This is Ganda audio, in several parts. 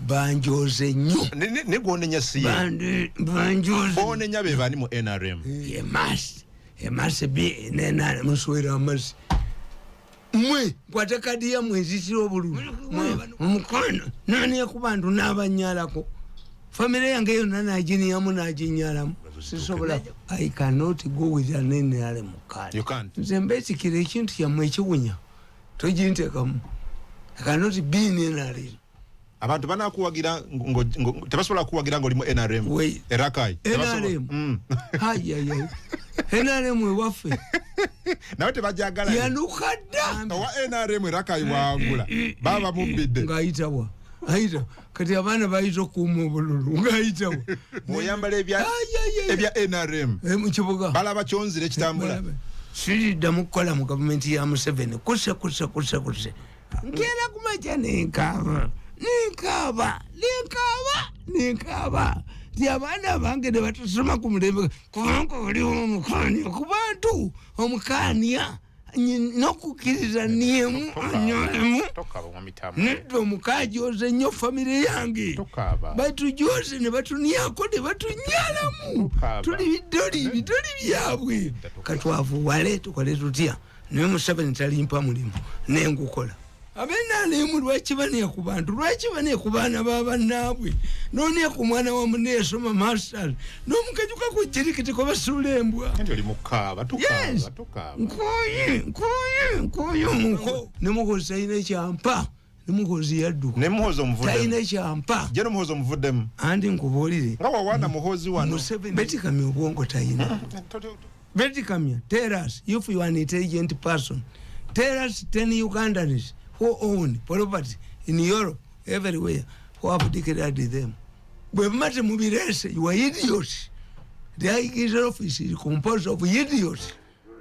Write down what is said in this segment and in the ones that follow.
Banjoze nnyo. Ne gwonenya si ye. Banjoze. Bonenya be bani mu NRM? Emasi be NRM muswera amasi. Mwe kwata kadi ya mwezitira obululu. Omukono nani ku bantu n'abanyalako. Family yange yonna naginiyamu naginyalamu. Sisobola. I cannot go with an NRM card. You can't. Nze mbeetikira ekintu kyammwe ekiwunya. Toginteekamu. I cannot be in NRM. Abantu banakuwagira, tebasobola kuwagira ng'oli mu NRM. Erakai. NRM. Hayayay. NRM ewaffe. Nawe tebajagala. Yanuka dda. Owa NRM Erakai wangula. Baba mubbidde. Ng'ayitawa. Ayita. Kati abaana bayita okuuma obululu. Ng'ayitawa. Bw'oyambala ebya NRM. Mu kibuga. Balaba kyonzira ekitambula. Siriddamu kukola mu gavumenti ya Museveni. Kuse kuse kuse kuse. Nkeera kumakya nenkaaba. Nenkaaba. Nenkaaba. Nenkaaba. Nti abaana bange ne batusoma ku mulembe kubanga oliwo omukaanya ku bantu omukaanya n'okukkiriza niyemu anywemu nedda omukajoze nnyo famire yange batujoze ne batunyako ne batunyalamu tuli bidoli bidoli byabwe katwavuwale tukole tutya naye Museveni talimpa mulimu nengukola. Abenalemu lwaki baniya ku bantu, lwaki baniya ku baana ba bannaabwe, noniya ku mwana wa munne yasoma masters n'omukajuka ku jirikiti ko basuula embwa. Nkuyi nkuyi nkuyi omuko ne Muhoozi talina kyampa, ne Muhoozi yadduka ne Muhoozi omuvuddemu talina kyampa je ne Muhoozi omuvuddemu andi nkubuulire nga wawana Muhoozi wano Museveni Beti Kamya obwongo talina. Beti Kamya, tell us if you are an intelligent person, tell us 10 Ugandans who own property in Europe, everywhere, who have declared them. Bwe mumate mubirese, you are idiots. The IG's office is composed of idiots.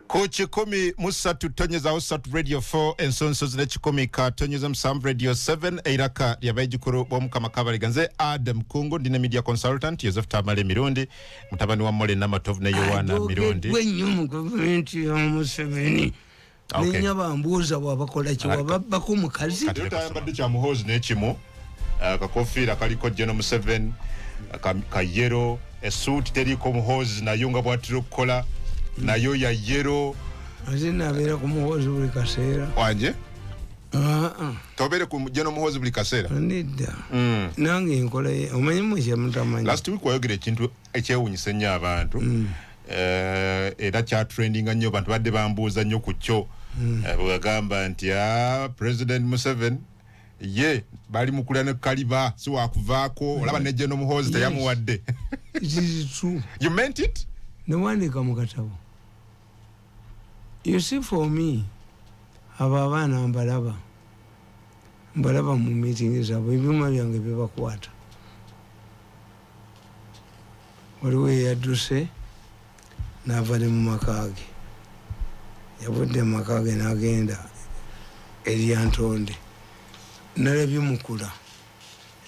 Ku 103.3 Radio 4 ensonsozi ne 100.7 Radio 7 eiraka lyabaijukuru b'Omukama Kabaliga. Nze Adam Kungu, ndine media consultant Joseph Tamale Mirundi, mutabani wa Mole Namatovu ne Yowana Mirundi. Gwe nnyo mu gavumenti ya Museveni. Nenya bambuuza bw'abakola ki, wababbako mukazi. Kati tayambadde kya Muhoozi n'ekimu, akakofiira kaliko General Museveni, ka yellow, essuuti teriiko Muhoozi nayo nga bw'atera okukola, nayo ya yellow. Ate nabeera ku Muhoozi buli kaseera. Wanje? Tobeere ku General Muhoozi buli kaseera? Nedda. Nange nkola, omanyi mmwe kye mutamanyi. Last week wayogera ekintu ekyewuunyisa ennyo abantu. Era kyatrendinga nnyo, abantu badde bambuuza nnyo ku kyo. Bwegamba nti President Museveni ye bali mukulya ne kaliba si wakuvaako, olaba ne General Muhoozi teyamuwadde. It is true. You meant it? Newandiika mu katabo. You see, for me, abo abaana mbalaba mu meeting zaabwe, ebyuma byange bibakwata. Waliwo eyadduse n'ava ne mu maka ge, yavudde mu maka ge n'agenda eryantonde. Nalabye mukula,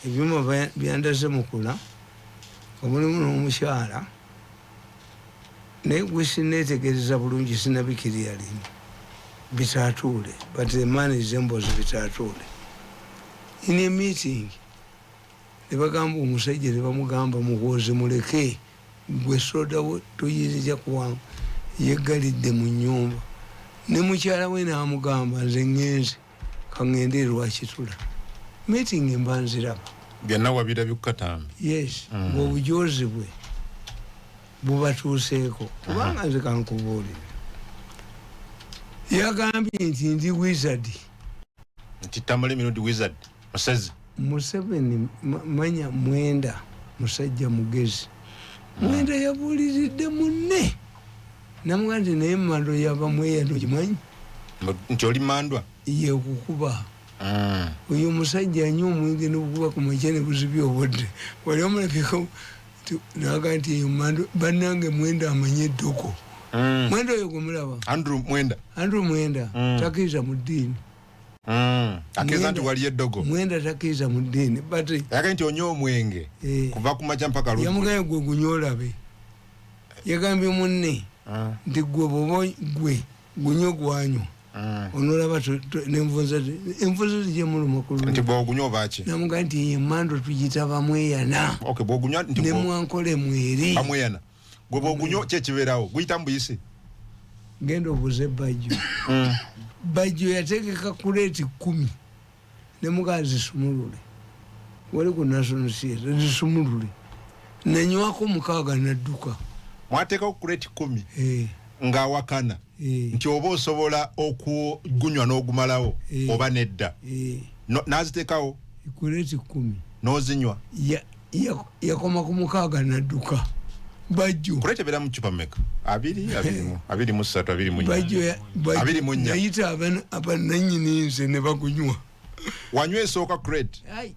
ebyuma byandaze mukula nga mulimu n'omukyala, naye gwe sinneetegereza bulungi, sinabikiriya limu bitatuule, but the man resembles bitatuule. In a meeting ne bagamba omusajja, ne bamugamba Muhoozi muleke gwe soda wo toyinza kuwanga, yeggalidde mu nnyumba ne mukyala we n'amugamba nze ŋŋenze kaŋŋende Lwakitula. Meeting mba nziraba byonna wabirabye ku katambi. Yes, ng'obujozi bwe bubatuuseeko kubanga nze kankubuulire, yagambye nti ndi wizard, nti Tamale Mirundi wizard musezi. Museveni manya Mwenda musajja mugezi. Mwenda yabuuliridde munne namuga nti naye mando yaba mweyano okimanyi nti oli mandwa yekukuba. Oyo omusajja anywa omwenge n'obukuba ku makya ne buzibya obudde, wali omulabiko naga nti eyo mando bannange Mwenda amanye eddogo. Mwenda oyo gwemulaba Andrew Mwenda, Andrew Mwenda takkiriza mu ddiini. Akkiriza nti waliyo eddogo. Mwenda takkiriza mu ddiini, but yagambye nti onywa omwenge kuva ku makya mpaka luggulo. Yamugambye gwe gunywa olabe, yagambye munne nti gwe bwoba gwe gunywe gwanywa. Onolaba nenvunza envunza zijemuluma ku Nti bwogunywa obaaki? Namuga nti emando tugita bamweyana. Okay, bwogunywa nti ne mwankole mweri. Bamweyana. Gwe bwogunywa ki ekibeerawo? Guyita mu buyisi? Genda obuuze Bajjo. Bajjo yategeka crate 10 nemuga zisumulule. Wali ku National Theatre, zisumulule. Nanywako 6 nadduka. Mwateekako crate 10? Eh. Ng'awakana. Eh. Nti oba osobola okugunywa n'ogumalawo, Eh. oba nedda. Eh. No, n'aziteekawo? Crate 10. N'ozinywa? Yakoma ku 6 nadduka. Bajjo. Crate ebeera mu ccupa mmeka? Abiri, abiri mu, abiri mu ssatu, abiri mu nnya. Bajjo Bajjo Abiri mu nnya. Yayita abannannyini nze ne bagunywa. Wanywa esooka crate. Ai.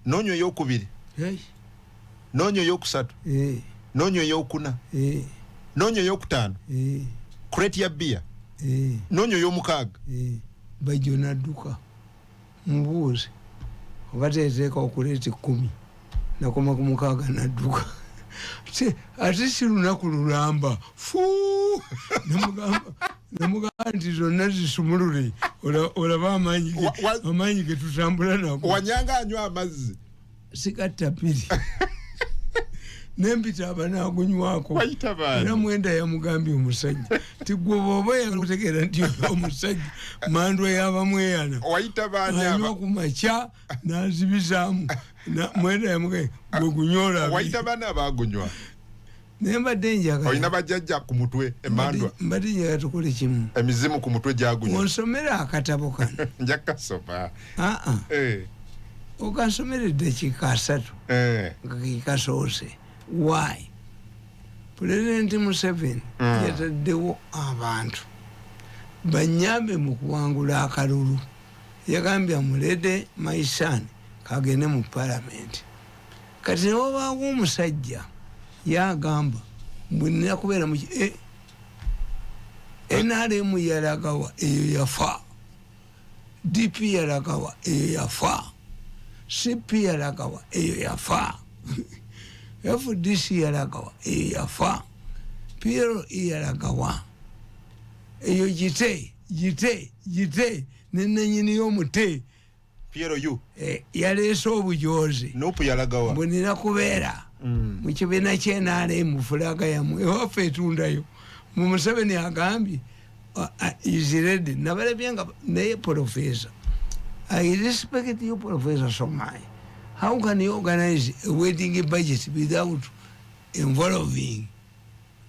N'onywa ey'okubiri. Ai. N'onywa ey'okusatu. Eh. N'onywa ey'okuna. Eh. N'onywa ey'okutaano. Eh. Crate ya bbiya. Eh. N'onywa ey'omukaaga. Eh. Bajjo n'adduka. Mubuuze. Oba teeteekawo crate 10. Nakoma ku 6 n'adduka. Ate si lunaku lulamba. Fuu! Namugamba nti zonna zisumulule. Olaba amaanyi ge tutambula nago. Wanyanga anywa amazzi. Sigatta bbiri. Nempita abanaagunywako. Wayita baani? Era Mwenda yamugambye omusajja nti gwe bw'oba yakutegeera nti omusajja mandwa y'abamweyana. Wayita baani Anywa aba? ku makya n'azibizaamu. Mwenda yamugambye gwe gunywa olabe. Wayita baani abaagunywa? Naye mbadde njagala. Olina bajjajja ku mutwe emandwa. Mbadde njagala tukole kimu. Emizimu ku mutwe gyagunywa. Onsomera akatabo kano. Nja kukasoma. Aa. Eh. Okansomera eddakiika 3. Eh. Nga ke kasoose. Why? Pulezidenti Museveni yataddewo abantu banyambe mu kuwangula akalulu. Yagambye amulede my son kagende mu palamenti. Kati ne wabaawo omusajja yagamba mbu nnina kubeera mu NRM yalagawa eyo yafa, DP yalagawa eyo yafa, CP yalagawa eyo yafa, FDC yalagawa eyo yafa, PLE yalagawa eyo gite gite gite ne nannyini y'omute. PLU. Yaleese obujozi. Nupu yalagawa. Mbu nnina kubeera mu kibiina ky'NRM fulaga yammwe ewaffe etundayo. Mu Museveni agambye, is ready. Nabalabye nga naye professor. I respect you, Professor Somai. How can you organize a wedding budget without involving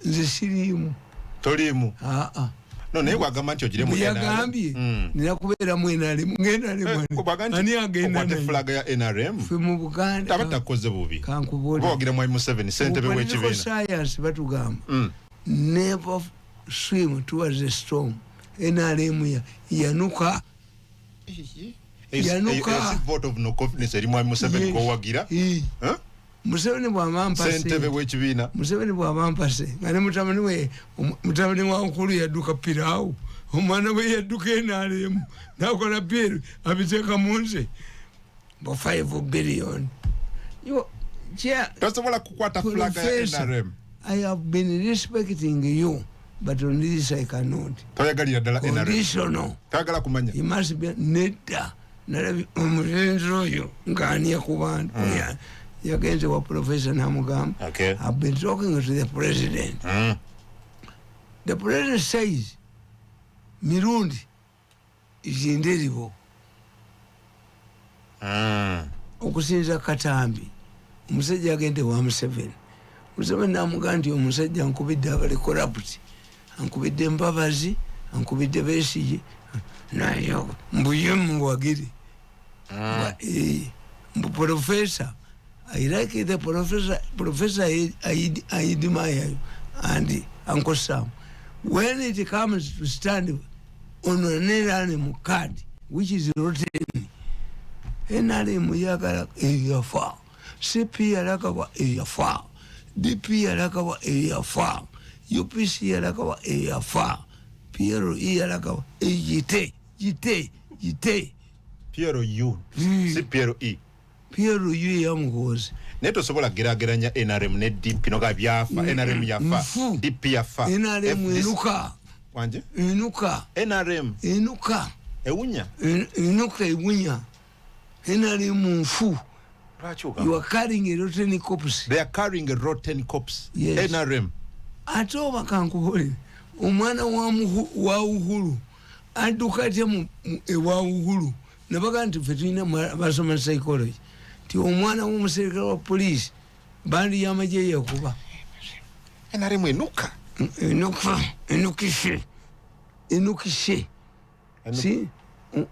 nze siriimu? Toliimu? Aa. No, naye bw'agamba nti ogire mu NRM. Yagambye, nina kubeera mu NRM, nga NRM ani? Bw'agamba nti Ani agenda okwate naye? flag ya NRM? Ffe mu Buganda. Aba takoze bubi. Kankubuulire. Oba wagira Mwami Museveni, ssentebe Mu political w'ekibiina. science batugamba, never swim towards the storm. NRM yanuka. Yanuka. Eyo si vote of no confidence eri Mwami Museveni Yes. gw'owagira? Eh. Huh? Museveni bw'aba mpase. Ssentebe w'ekibiina. Museveni bw'aba mpase. Nga ne mutabani we, mutabani wa Nkulu yadduka piraawo. Omwana we yadduka NRM. N'akola bill, abiteeka mu nze. Bo 5 billion. Yo, chair, Tosobola kukwata flag ya Professor, NRM. I have been respecting you, but on this I cannot. Toyagalira ddala NRM. Conditional. Toyagala kumanya. He must be nedda. Nalabye omulenzi oyo ng'ania ku bantu. Yagenze wa professor n'amugamba, I've been talking to the president. The president says Mirundi is indelible. Okusinza Katambi, omusajja agende wa Museveni. Museveni n'amugamba nti omusajja ankubidde abali corrupt, ankubidde Mbabazi, ankubidde Besigye, naye mbuye muwagire. Mbu professor, I like the professor, professor I admire you and Uncle Sam. When it comes to stand on an NRM card, which is rotten, NRM yagala eyafa, CP yalagawa eyafa, DP yalagawa eyafa, UPC yalagawa eyafa, PLE yalagawa eyite, yite, yite. PLU, si PLE. PLU ya Muhoozi. Naye tosobola kugeraageranya NRM ne DP noga byafa, NRM yafa, Nfu. DP yafa. NRM FDC. enuka. Wanje? Enuka. NRM. Enuka. Ewunya. Enuka ewunya. NRM nfu. Lwaki ogamba? You are carrying a rotten corpse. They are carrying a rotten corpse. Yes. NRM. Ate oba kankubulire, omwana wa Uhuru adduka atya ewa Uhuru? Nebaga nti ffe tulina basoma psychology nti omwana w'omuserikale wa poliisi bandi y'amagye yekuba. NRM enuka. Enuka, enukise, enukise. See,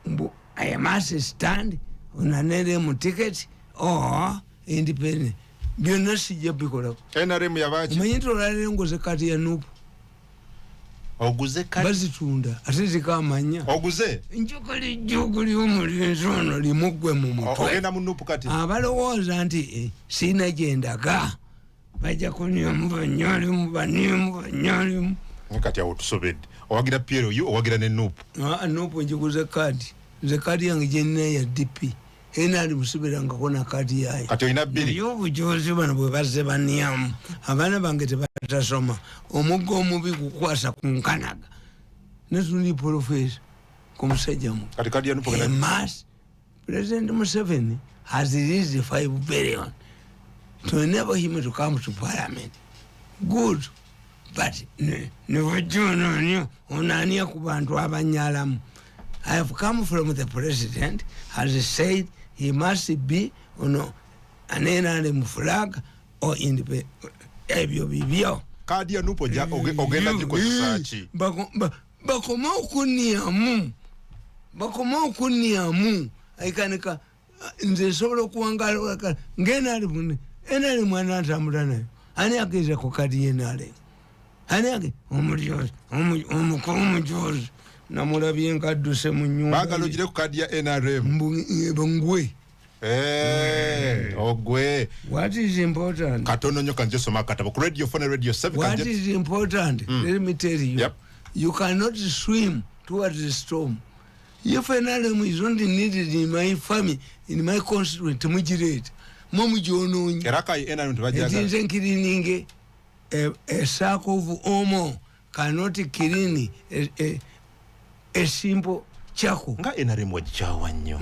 mbu, I must stand on an NRM ticket or independent. Byonna sijja bikolako. NRM yabaki? Omanyi nti olwaleero ngoze kati ya NUP. Oguze kati? Bazitunda ate zikamanya. Oguze? Njagala ejjoogo ly'omulenzi ono limuggwe mu mutwe. Ogenda mu NUP kati? Abalowooza nti sirina gye ndaga bajja kunyamu banyalimu banimu banyalimu. Kati awo tusobedde. Owagira PLU, owagira ne NUP. Ah, NUP njiguze kaadi. Nze kaadi yange gye nnina ya DP. NRM musiberangako na kaadi yayo. Kati olina bbiri. Naye obujozi bano bwe bazze banyamu, abaana bange tebatasoma. Omuggo omubi gukwasa ku nkanaga. Netuli profesa ku musajja mu. Kati kaadi ya NUP ogenda- A mass President Museveni has released 5 billion to enable him to come to parliament. Good. But ne onania ku bantu abanyalamu. I have come from the president has said he must be on an NRM flag or independent. Ebyo bibyo. Kaadi ya NUP ogenda gikozesa ki? Bakome okunyamu. Bakome okunyamu. Aikanika nze nsobola okuwangaala ng'NRM NRM anatambula nayo. Ani ageza ku kaadi ye NRM? Ani age omulyozi omujozi namulabye nkadduse mu nnyumba. Baagala ogire ku kaadi ya NRM. Mbu ngwe. Ogwe. What is important? Katono nnyo kanze soma akatabo ku Radio 4 ne Radio 7. What is important? Let me tell you. You cannot swim towards the storm. If NRM is only needed in my family, in my constituent, temugireeta. Mwe mugyonoonye. Era kayi NRM tebajagala. Nti nze ncleaninge a sack of Omo cannot clean a simple charcoal. Nga NRM wagikyawa nnyo.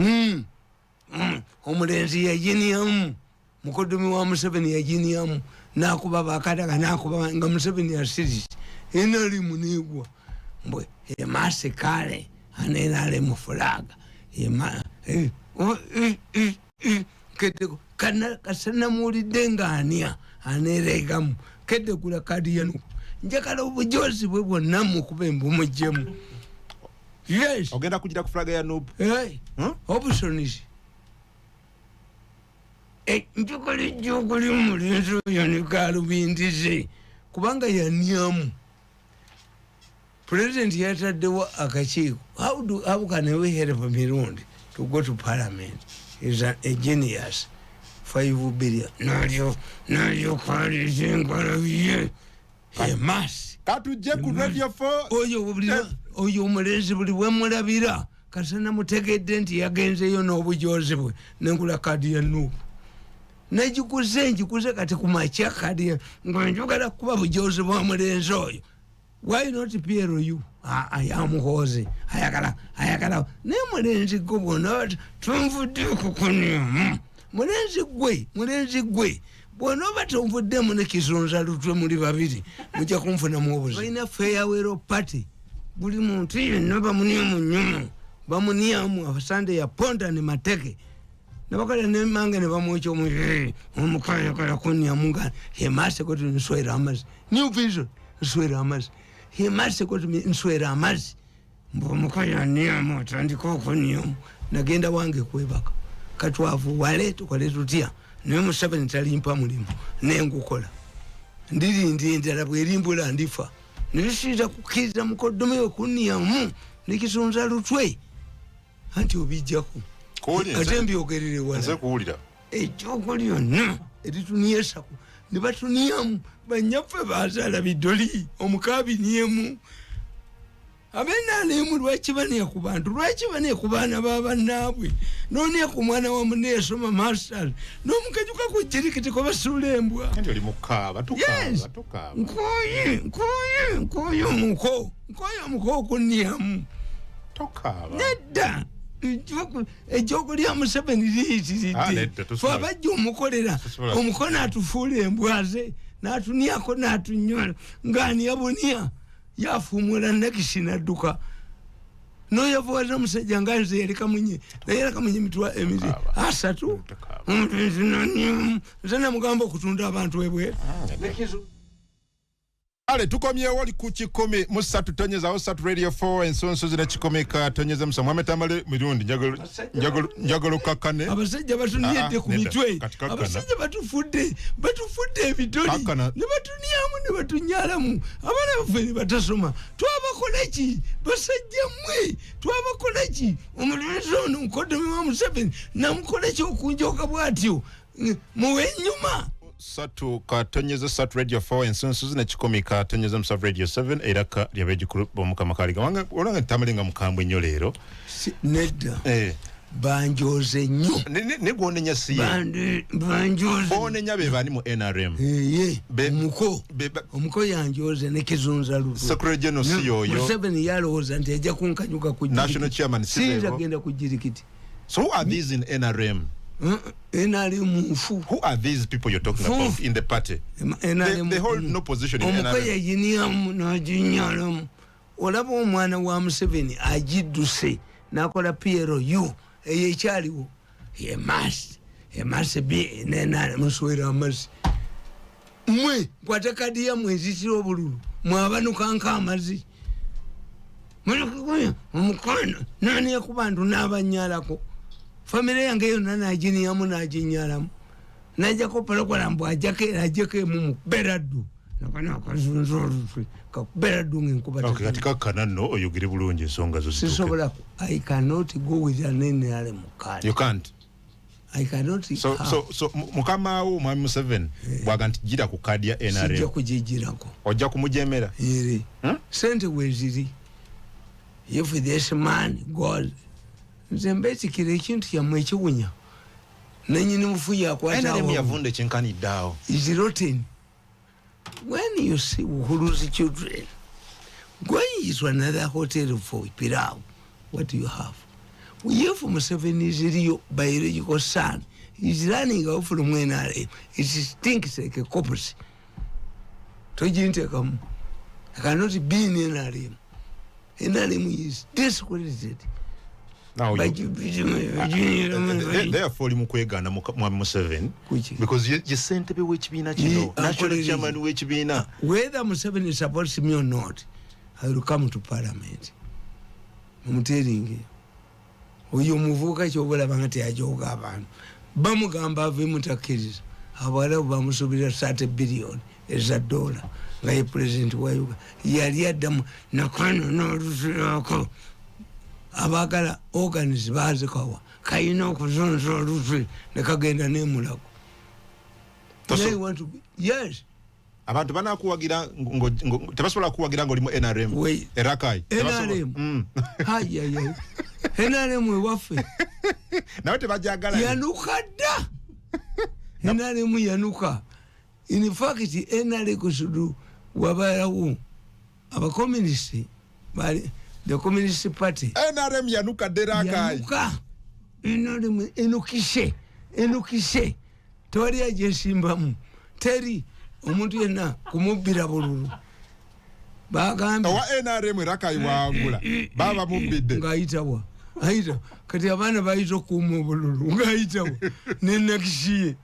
Omulenzi yaginiamu, mukoddomi wa Museveni yaginiamu nakuba bakadaga nakuba nga Museveni asirise NRM negwa mbwe emasikale an NRM flag ema kasanamuwulidde ngaania aneregamu kedde gula kadi yanu njagala obujozi bwe bwonna mukuba embumujjemu. Yes. Ogenda kugira ku flag ya NUP? Hey. Hmm? Options. Njagala ejjoogo ly'omulenzi oyo ne galubindize kubanga yanyamu. President yataddewo akakiiko. How can we help Mirundi to go to parliament? Is a genius. 5 billion. Nalyo nalyo kwaliza engalo ye. He must. Katujje ku Radio 4. Oyo oyo omulenzi buli bwemulabira kasana mutegedde nti yagenzeyo n'obujozi bwe nengula kaadi ya NUP negikuze njikuze kati kumakya kaadi nga njogala kuba bujozi bwa mulenzi oyo. Why not PLU? Yamuhoze ayagala ayagala naye mulenzi gwe bwona tonvudde okukunyamu mulenzi gwe mulenzi gwe bwonooba tonvuddemu ne Kisonza Lutwe muli babiri mujja kunfunamu obuzibu. Balina farewell party, buli muntu yenna bamuniamu nnyo bamuniamu asande ya ponda ne mateke nabakola nemange ne bamwokya omukayakala kunyamu nga hemase kuti nswera amazzi. New Vision nswera amazzi hemase kuti nswera amazzi mbu omukaya niamu atandika okunyamu nagenda wange kwebaka katwavu wale tukole tutya naye Museveni talimpa mulimu nengukola ndirinda endala bwerimbula ndifa naye siyinza kukkiriza mukoddomi we kunyamu nekisunza Lutwe anti obijjako. Kuwulira ate mbyogerere wala. Nze kuwulira. Ejjoogo lyonna eritunyesaku ne batuniamu banyaffe bazaala bidoli omukaabiniemu. Abe NRM lwaki baniya ku bantu? Lwaki baniya ku baana babannaabwe? Noniya ku mwana wa munne yasoma masters n'omukajuka ku jirikiti kwebasuula embwa. Anti oli mukaaba. Yes. Tukaaba, tukaaba. Nkoye, nkoye, nkoye omuko, nkoye omuko okunniyamu. Tokaaba. Nedda. Ekyokulya Museveni Ah, liyitiridde. nedda, Fe abajja omukolera omukono atufuula embwaze, n'atuniako, n'atunyola ng'aniya bunia, yafuumula nakisi n'adduka noyavuwaza omusajja nga nze yali Kamunye, naye yali Kamunye emitwa emiri Tokaaba. 30. Tokaaba. Nze namugamba okutunda abantu ebweru. Ale tukomyewo, oli ku 103.3 Radio 4 ensonso zina 100.3. Mwame Tamale Mirundi, njagala okakkane. Abasajja batuniyedde Ah, ku nedda. mitwe. Kati kakkana. Abasajja batufudde ebitoli. Kakkana. Ne batuniyamu, ne batunyalamu, abaana baffe ne batasoma. Twabakola ki, basajja mmwe? Twabakola ki? Omulenzi ono mukoddomi wa Museveni namukola ki okunjoka bwatyo? Muwe enyuma. 3.3 Radio 4 ensonso zina 100.7 Radio 7 eraka lyabejukulu bomukama kaliga wanga olanga Tamale nga mukambwe nnyo leero. Nedda. Eh. Banjoze nnyo. Ne gwonenya siye. Banjoze. Bonenya be bani mu NRM? Eye, omuko. Omuko yanjoze ne kizunza lutwe. Secretary General si yoyo. Museveni yalowooza nti ajja kunkanyuka ku National chairman si Siyinza bebo. kugenda ku jirikiti. So who are these in NRM? NRM nfu. Who are these people you're talking Fu. about in the party? NRM. They hold no position in Omuko NRM. yaginiyamu n'aginyalamu. Olaba omwana wa Museveni agidduse n'akola PLU eyo ekyaliwo. He must be in NRM. Muswera amazzi mwe, nkwata kadi yammwe nzitira obululu mwabanukanka amazzi. Mulekukunya omukono naniya ku bantu n'abanyalako. Famire yange yonna naginiyamu, naginyalamu, najjako pologola mbu ajjako era ajjeko emu mukubera ddu nakana akazunza olutwe kakubera ddu ngaenkuba. Okay, kati kakkana nno oyogere bulungi ensonga zo zituuke. Sisobola. I cannot go with an NRM card. You can't. I cannot. So so mukama wo Mwami Museveni bwaga nti gira ku kadi ya Sijja NRM. kugigirako. Ojja kumujemera. Ere. Hmm? Sente weziri. If this man goes, nze mbetikira ekintu kyammwe ekiwunya nanyini mufu yakwata. NRM yavunda ekyenkanidde awo. Is rotten. When you see Uhuru's children going to another hotel for pilau, what do you have? If Museveni is real biological son is running off from NRM, it stinks like a corpse. Tojintekamu. I cannot be in NRM. NRM is discredited. Now therefore oli mu kwegaana Mwami Museveni Kuki? because ye ssentebe w'ekibiina kino, national chairman w'ekibiina. Whether Museveni supports me or not, I will come to parliament. I'm telling you. Oyo omuvubuka kyobalaba nga teyajoga abantu bamugamba avemu takkiriza. Abawalabu bamusuubira 30 billion eza dola nga ye president wa Uganda. Yali addamu nakano n'olusirako abaagala organs bazikawa kayina okuzunza olutwe nekagenda nemulago. They want to be, yes. Abantu banakuwagira tebasobola kuwagira ng'oli mu NRM. Wait. Erakai. NRM. Hayayay, NRM ewaffe. Nawe tebajagala. Yanuka dda NRM, yanuka. In fact, NRM kusudu wabalawo abakomunisiti bali the Communist Party. NRM yanuka dda Erakai. Yanuka. NRM enukise, enukise, tewali agyesimbamu, teri omuntu yenna kumubbira bululu bagambye. Owa NRM Erakai wangula baba mubbidde. Ngaayitawa ayita kati abaana bayita okuuma obululu ngaayitawa nenakisiye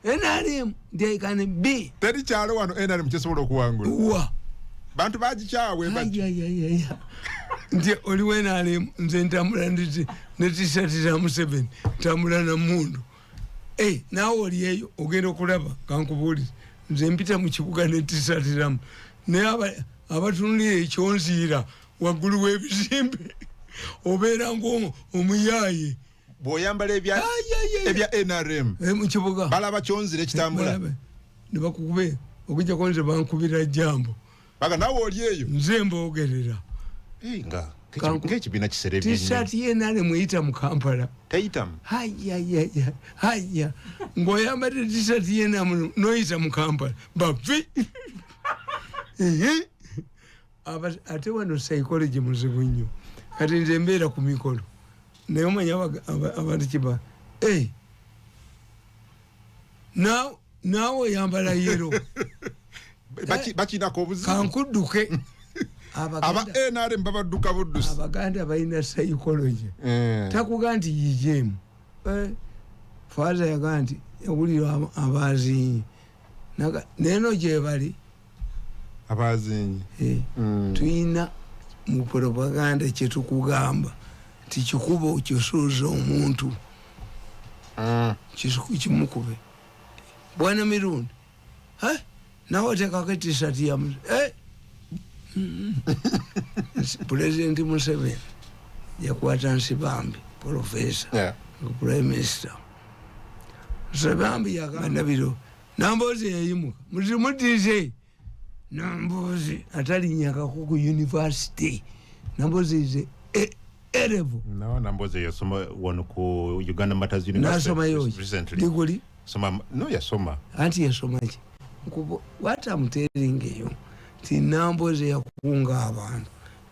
NRM, they can be. Teri kyalo wano NRM kisobola okuwangula. Wa? Bantu bagikyawe. Ayayayaya, nti oliwo NRM. Nze ntambula ne tisati za Museveni, ntambula na mundu. Eh, naawe oli eyo ogenda okulaba kankubuulize. Nze mpita mu kibuga ne tisati zamu, naye abatunulira ekyonziira waggulu w'ebizimbe obeera ngaomuyaaye. Bw'oyambala ebya ebya NRM Eh, mu kibuga balaba kyonzira ekitambula. Balabe. Ne bakukube okujjako nze bankubira jambo. Baga nawe oli eyo. Nze mbogerera. Nga ng'ekibiina kiserebye nnyo. T-shirt yenale muyita mu Kampala. Teyitamu. Hayayaya haya, ng'oyambadde T-shirt yenamu noyita mu Kampala bavi. Ate wano psychology muzibu nnyo. Kati nze mbeera ku mikolo, naye omanya abantu kiba naawe oyambala yellow. Bakinako obuzibu. Kankudduke. Aba NRM babadduka buddusi. Abaganda balina psychology. Takuga nti yijeemu. Faaza yagaa nti ewulira abazinyi neno gyebali. Abazinyi. Tuyina mu propaganda kyetukugamba nti kikuba okisuuza omuntu. Kimukube bwana Mirundi nawe otekako T-shirt ya Pulezidenti Museveni yakwata Nsibambi professor, prime minister. Nsibambi yagamba biro Nambozi yayimuka muzimutize Nambozi atalinyakako ku university. Nambozi is A level. No, Nambozi yasoma wano ku Uganda Matters University. Nasoma yo recently. Diguli? Soma, no, yasoma. Anti yasoma ki? What I'm telling you, ti Nambozi yakunga abantu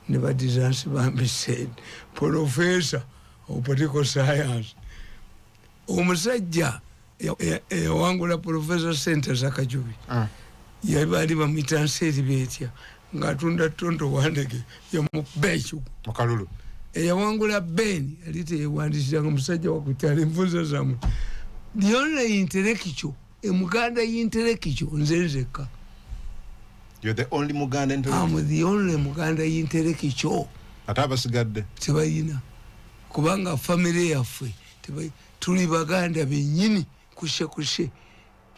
ne badiza Nsibambi said professor of political science. Omusajja eyawangula Professor Senteza Kajubi. Yabali bamuyita Nseri betya ng'atunda tonto wandege yamukuba ekigu. Mukalulu. Eyawangula Ben yali teyewandisiranga musajja wakukyala enfunza zammwe. The only intellectual, Muganda intellectual nze nzekka. You're the only Muganda intellectual? I'm the only Muganda intellectual. Ate abasigadde? Tebalina. Kubanga family yaffe tuli Baganda bennyini kushe kushe.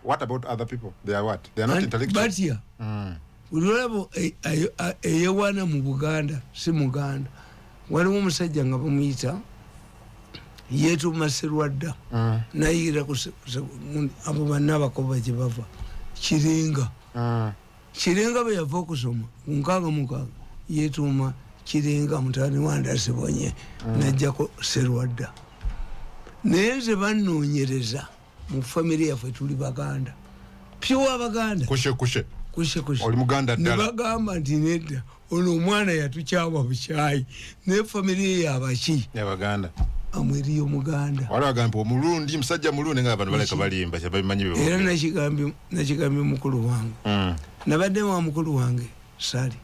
What about other people? They are what? They are not intellectual. Batya. Olaba eyewaana mu Buganda si Muganda. Waliwo omusajja nga bamuyita yeetuma Serwadda. Nayigira abo banna abakoba gye bava. Kirenga. Kirenga bwe yava okusoma ku 66 yeetuuma Kirenga mutabani wa Ndasibonye n'ajjako Serwadda. Naye nze bannoonyereza mu famire yaffe tuli Baganda. Pure Baganda. Kushe kushe. Kushe kushe. Oli Muganda ddala. Ne bagamba nti nedda ono omwana yatukyawa bukyayi naye famire ye yabaki? Y'Abaganda. Amweriyo Muganda. Waliwo agamba omulundi musajja mulundi nga abantu baleka balimba kyebabimanyi bye Era nakigambye mukulu wange. Nabadde wa mukulu wange Sali.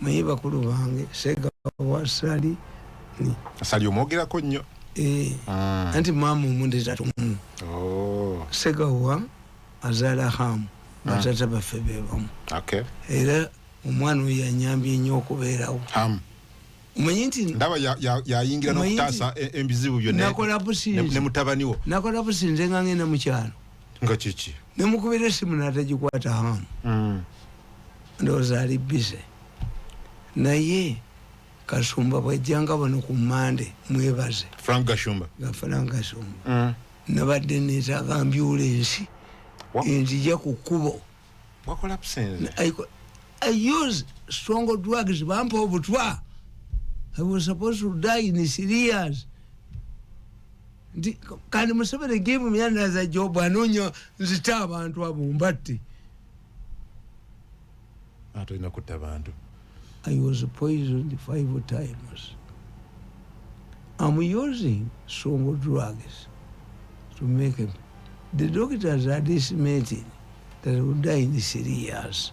Manyi bakulu bange Segawa Sali. Sali omwogerako nnyo. Anti maama omundi tatumu. Segawa azaala Hamu. Batata baffe be bamu. Era omwana oyo yanyambye nnyo okubeerawo. Hamu. Omanyi nti ndaba yayingira n'okutaasa ebizibu byonna ne mutabani wo. Nakola businze nga ngenda mu kyalo. Nga kiki? Ne mukubira essimu n'atagikwata Hamu. Ndowooza ali busy. Naye Kasumba bw'ajjanga wano ku Mmande mwebaze. Frank Gashumba. Nga Frank Gashumba. Nabadde neetaaga ambyulensi. Enzija ku kkubo. Wakola businze? I use strong drugs, bampa obutwa. I was supposed to die in 3 years. Kandi Museveni give me another job anoonya nzita abantu abo mbatte. Ate olina kutta abantu. I was poisoned 5 times. I'm using strong drugs to make him. The doctors are estimating that I will die in 3 years.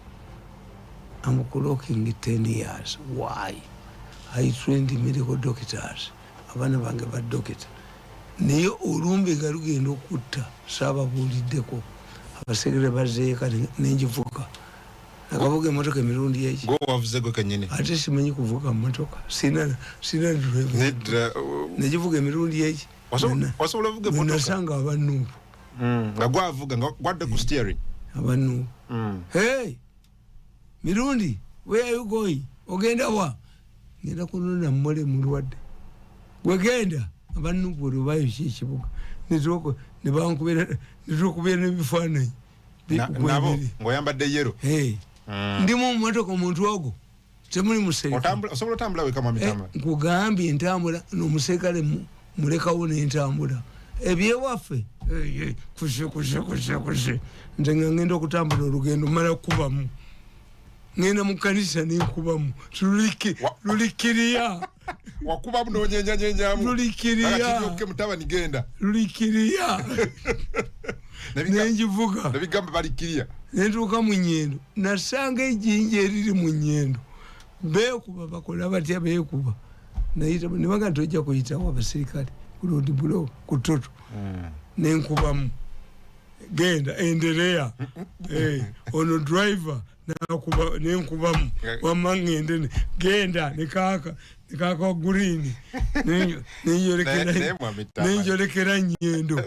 I'm clocking 10 years. Why? I trained medical doctors. Abaana bange ba doctor. Naye olumbe nga lugenda okutta saababuuliddeko. Abasekere bazzeeyo kati nengivuga. Nakavuga emmotoka emirundi egi. Gwe wavuze gwe kennyini? Ate simanyi kuvuga mmotoka. Sina driver. Nagivuga emirundi egi. Wasobola okuvuga emmotoka? Nasanga abanuupu. Nga gwavuga nga gwadde ku steering. Abanuupu. Hey! Mirundi, where are you going? Ogenda wa? Ngenda kunona mmole mulwadde. Gwe genda. Abanuupu olwo baayokya ekibuga. Ne bankubira, ne tukubira n'ebifaananyi. Nabo ng'oyambadde yellow. Hey. Ndimu mumotoka omuntu ogwo temuli muserikale. Osobola otambula weka, mwami Tamale? Nkugambye ntambula n'omuserikale mulekawo nentambula. Ebyewaffe kuse kuse kuse kuse. Nze nga ngenda okutambula olugendo mala kubamu, ngenda mu kanisa nenkubamu lulikiriya. Wakubamu nonyenyanyenyamu. Lulikiriya. Mutabani genda. Lulikiriya nenjivuga. Nebigamba balikiriya. Nentuuka mu Nyendo, nasanga ejjinja eriri mu Nyendo. Beekuba bakola batya, beekuba nebaga nti ojja kuyitawo abasirikale ku road block ku Total. Nenkubamu genda endereya. Ono driver nakuba nenkubamu wamma ngende genda nekaka nekaka green nenjolekera Nyendo.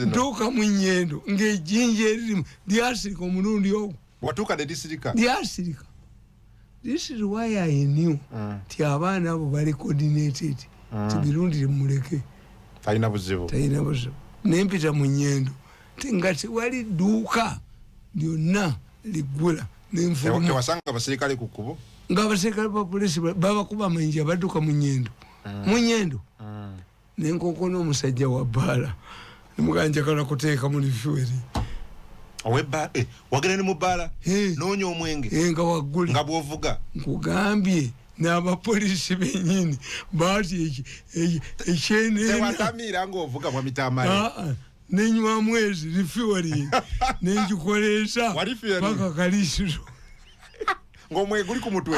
Ntuuka mu Nyendo ng'ejjinja eririmu lyasirika omulundi ogwo. Watuuka nelisirika? Lyasirika. This is why I knew ti abaana abo bali coordinated. Tibirundire muleke. Talina buzibu. Talina buzibu. Nempita mu Nyendo nga tewali dduuka lyonna liggula, nenfuluma. Tewasanga abasirikale ku kkubo? Nga abasirikale ba polisi babakuba amayinja badduka mu Nyendo. Mu Nyendo nenkokona omusajja wa bbaala nemugaa njagala kuteeka mu refuel. Wagenda ne mu bbaala noonya omwenge? Nga waggule. Nga bwovuga? Nkugambye n'abapoliisi bennyini baati ekyenena. Tewatamiira ng'ovuga, mwami Tamale? Nenywa mwezi refueling nengikolesa paka Kalisiro. Ng'omwenge guli ku mutwe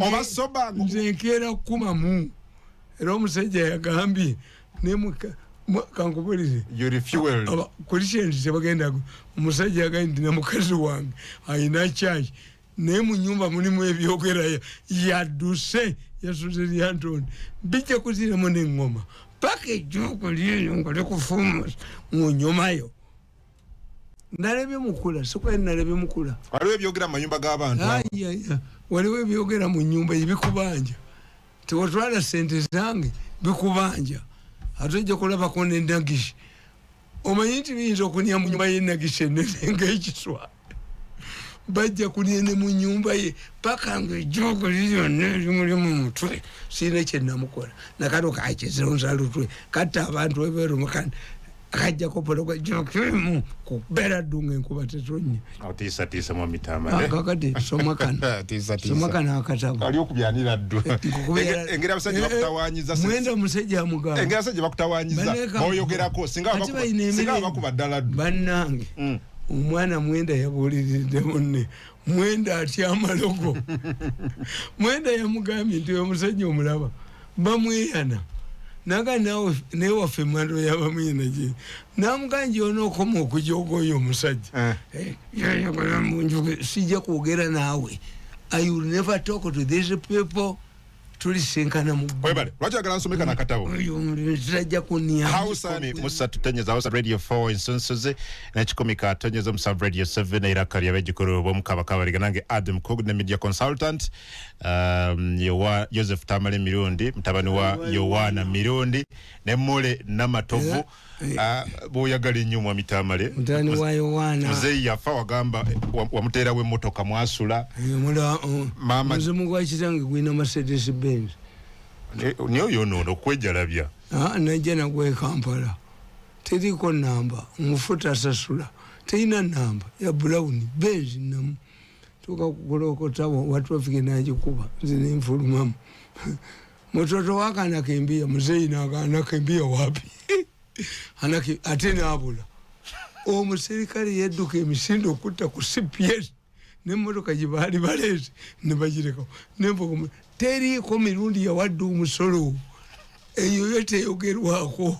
oba soba? Nze nkeera kukumamu era omusajja yagambye kankubulire. Christians tebagenda. Omusajja yagambye nti namukazi wange ayina kyaki naye mu nyumba mulimu ebyogera yadduse yasuze Lyantoni bijja kuziramu neŋŋoma paka ejjuuko lyeyo nga likufuumusa munyumayo. Nalabye mukula sikwali nalabye mukula. Waliwo ebyogera mu mayumba g'abantu. Waliwo ebyogera mu nyumba ebikubanja tiwatwala sente zange bikubanja ate ojja kulabako nendagishi. Omanyi nti biyinza okunya mu nyumba yenagishi enene ngaekiswa bajja kunya ne mu nyumba ye paka nga ejjoogo liryonna erimuli mu mutwe. Siina kyenamukola nakano kakizonza lutwe katta abantu ebeeru mukana akajjako pologa jokemu kubeera ddunga enkuba tetonnya. Otiisatiisa, mwami Tamale. Kakati soma kano, soma kano akatabo. Ali okubyanira ddu engeri abasajja bakutawanyiza. Mwenda omusajja amugamba. Engeri abasajja bakutawanyiza boyogerako singa bakuba ddala ddu. Bannange, omwana Mwenda yabuuliridde munne. Mwenda atya amalogo. Mwenda yamugambye nti omusajja omulaba bamweyana naga naye waffe emando yabamweyana gye namugamba nti onookoma okujoga oyo omusajja sijja kwogera naawe. I will never talk to these people. Tulisinkana mu Webale lwaki oyagala nsome kano akatabo? Oyo omulenzi tajja kunya. Hausa musa tutonyeza Hausa Radio 4 ensonsoze nekikumi katonyeza omusanvu Radio 7 era lya bejjukulu b'Omukama Kabaliga nange Adam Kog ne media consultant Yowa, Joseph Tamale Mirundi mutabani wa Yowana Mirundi ne Mule Namatovu bw'oyagala ennyo mwami Tamale. Mutabani wa Yowana. Muzeeyi yafa wagamba wamuteerawo emmotoka mwasula. Mama muzimu gwa kitange gulina Mercedes Benz. Niye oyonoona okwejalabya. Najja nagwa e Kampala teriko namba omufu tasasula terina namba ya brown Benz namu tuka kukolokota wa traffic nagikuba nze nenfulumamu. Mutoto wake anakimbia, muzeeyi anakimbia wapi? Ate n'abula. Omuserikale yadduka emisinde okutta ku CPS n'emmotoka gye baali baleese ne bagirekawo. Nenvuga teriiko mirundi yawadde omusolo eyo yo teyogerwako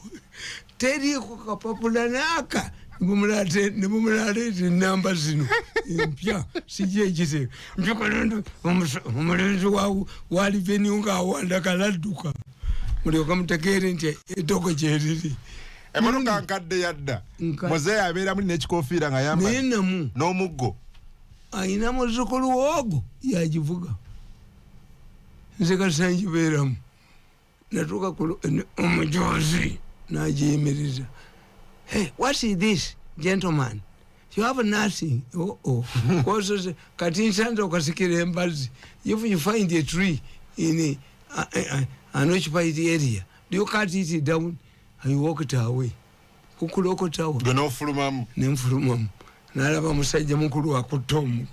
teriiko kapapula n'aka ne bumulaleeta enamba zino empya sijja ekiteeka njukolondo omulenzi wa revenue ng'awandagala adduka mulyoka mutegeere nti eddogo gyeriri. Emmotoka nkadde yadda. Muzeeyi abeera muli n'ekikofiira nga yambaye. Naye namu n'omuggo. Ayina muzzukulu w'ogwo yagivuga. Nze kasita ngibeeramu. Natuuka ku omujozi n'agiyimiriza. Hey, what is this, gentleman? You have nothing. Oh, oh. Kosoze kati nsanze okasikira embazi. If you find a tree in an occupied area, do you cut it down and you walk it away? Kukulokotawa. Gwe n'ofulumamu. Nenfulumamu. Nalaba musajja mukulu akutte omu.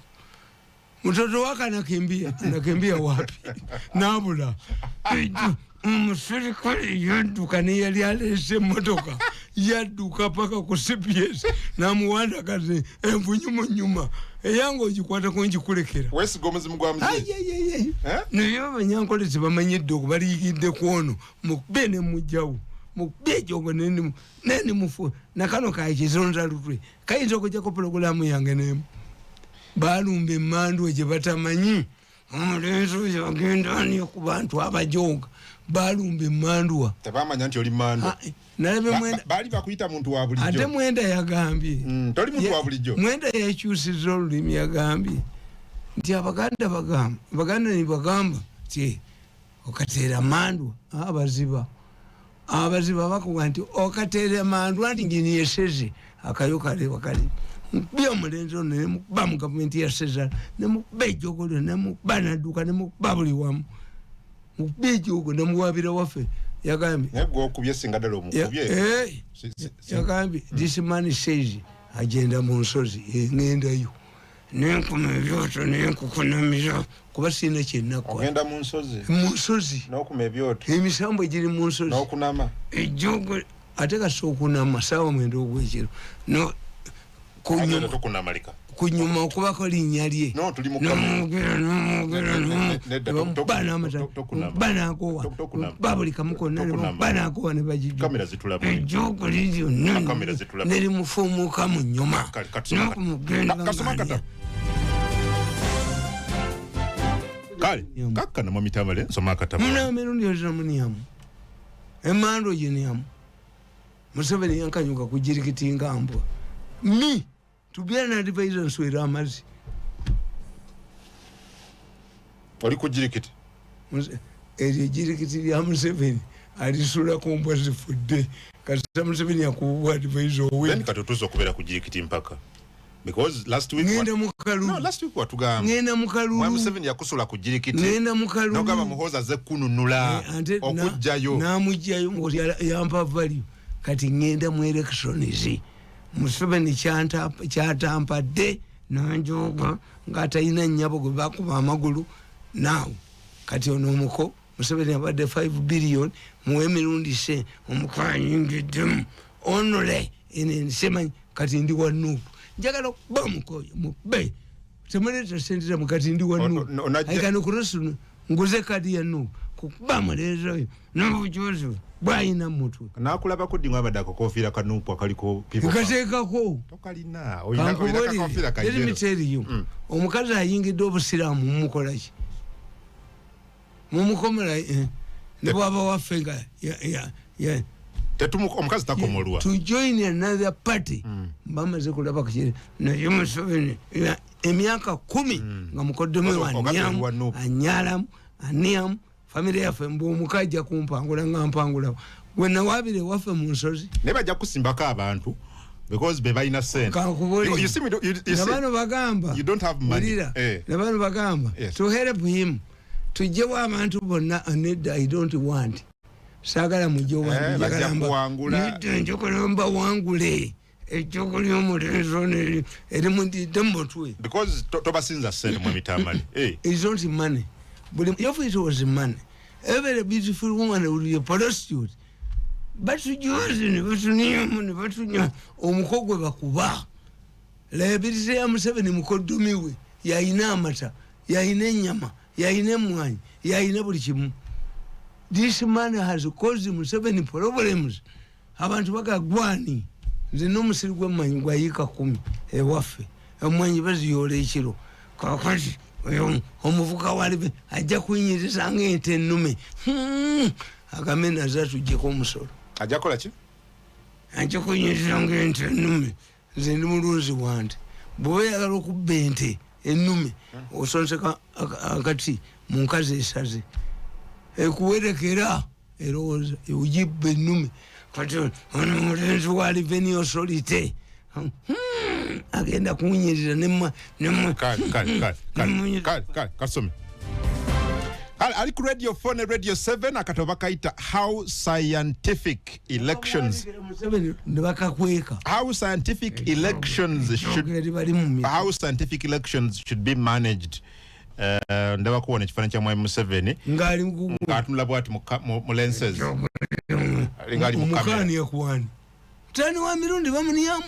Mtoto wake anakimbia, anakimbia wapi? Nabula. Omuserikale yadduka neyali aleese emmotoka, yadduka paka ku CPS namuwandagaze envunyu mu nyuma, eyange ogikwatako ngikulekera. Weesiga omuzimu gwa muzeeyi. Ayayayay. Eh? Naye abanyankole tebamanyidde okubaliyigidde kwono, mukube ne mujjawo, mukube ejogo nendimufu nakano kakizonza lutwe kayinza okujjako pulogulaamu yange nemu. Balumba emmandu gye batamanyi, omulenzi oyo agenda ani ku bantu abajonga, balumba emmanduwa. Tebamanya nti oli mandu. Nalabye Mwenda. Baali bakuyita muntu wa Ate bulijjo. Mwenda yagambye Toli muntu wa bulijjo. Mwenda yakyusiza olulimi, yagambye nti Abaganda bagamba, Abaganda nibagamba ti okateera mandwa. Abaziba, abaziba bakuga nti okateera mandwa nti ngini yeseze akayo kalewa kali mukubye omulenzi ono, nemukuba mu gavumenti ya Sezala, nemukuba ejjogolo, nemukuba nadduka, nemukuba buli wamu, mukuba ejogo, nemuwabira waffe. Yagambye Naye gwe okubye singa ddala omukubye. Yagambye, "This man says agenda mu nsozi." Ŋŋendayo nenkuma ebyoto nenkukunamira kuba sirina kyenakola. Ogenda mu nsozi. Mu nsozi. N'okuma ebyoto. Emisambo egiri mu nsozi. N'okunama. Ejogo ate kasi okunama 9:00 ogwekiro, no Agenda tokunamalika. Kunyuma okubako linnya lye. No, tuli mu kamera. Nomwogera, nomwogera. Nedda, tokunama. Nebamuba nakowa. Tokunama. Ba buli kamu konna. Tokunama. Nebamuba nakowa ne bagijja. Kamera zitulaba. Ejogo liryo nno Kamera zitulaba. nerimufumuuka mu nyuma. Kale, katusome Nokumugenda. Kasoma akatabo. Kale, kakkana mwami Tamale, nsoma akatabo. Muna emirundi ezinamuniyamu emando giniyamu. Museveni yankanyuka kugirikitinga mbwa me to be an advisor, nswera amazzi. Oli ku jirikiti. Eryo ejirikiti lya Museveni alisulako mbwa zifudde. Kasita Museveni akuwa advisor owe. Then kati otuuse okubeera ku jirikiti mpaka. Because last week Ngenda mu kalulu. No, last week watugamba. Ngenda mu kalulu. Mwami Museveni yakusula ku jirikiti. Ngenda mu kalulu. N'ogamba Muhoozi azze kununula Ate okuggyayo. N'amugjayo, Muhoozi yampa value. Kati ngenda mu elections. Museveni kyatampadde nanjoga ng'atalina nnyabo gwe bakuba amagulu. Now kati ono omuko Museveni abadde 5 billion muwe emirundi se omuko ayingiddemu onole ene nsemanyi. Kati ndi wa NUP, njagala okuba omuko oyo mube temuleeta sente zammwe. Kati ndi wa NUP. I can cross, nguze kadi ya NUP kukuba muleezi oyo n'obujuzi bwayina mutwe. Nakulabako ddi ng'abadde akakofiira ka NUP akaliko people power? Nkateekako. Tokalina. Olina akakofiira ka Let me yellow. tell you, omukazi ayingidde obusiraamu mumukolaki? Mumukomola ne bwaba waffe nga Omukazi takomolwa. To join another party, bamaze kulaba kukiri. Naye Museveni emyaka 10 nga mukoddomi Ogambye wanyamu, wa NUP. anyalamu, aniamu famire yaffe, mbu omuka ajja kumpangula nga mpangula gwe nawabire ewaffe mu nsozi. Naye bajja kusimbako abantu because be balina sente. Kankubulire. You see me, you see, Nabano bagamba you don't have money. Wulira, nabano bagamba to help him tujjewo abantu bonna. Nedda, I don't want, saagala mujjewo bantu, Bajja njagala kuwangula. Nedda, njagala mbawangule. Ejjogo ly'omulenzi ono erimudidde mu mutwe. Because tobasinza sente mwami Tamale. It's not money. But if it was money, every beautiful woman would be a prostitute. Batujoze ne batunyamu ne batunya omuko gwe bakuba. Liability ya Museveni mukoddomi we yayina amata, yayina ennyama, yayina emmwanyi, yayina buli kimu. This man has caused Museveni problems. Abantu bagagwani. Nze n'omusiri gw'emmwanyi gwa yiika 10 ewaffe. Emmwanyi baziyoola ekiro. Kakati oyo omuvuka walibe ajja kunyiriza ng'ente ennume. Agambe naze atuggyeko omusolo. Ajja kukola ki? Ajja kunyiriza ng'ente ennume. Nze ndi mulunzi wa nte. Bw'oba oyagala okubba ente ennume, osonseka akati mu nkazi esaze. Ekuwerekera erowooza ogibba ennume. Kati ono omulenzi wa Revenue Authority. Agenda kuwunyiriza nemwa. Kale, kale, kale, kale, kale, kale, kasome. Kale, ali ku Radio 4 ne Radio 7. Akatabo bakayita How Scientific Elections Museveni ne bakakweka. How Scientific Elections Should Eri bali mu How Scientific Elections Should Be Managed. Ndaba kuwona ekifaananyi kya Mwami Museveni ngaali ng'atunula bwati mu lenses, alinga ali mu kamera. Omukaani yakuwani mutani wa mirundi bamuniyamu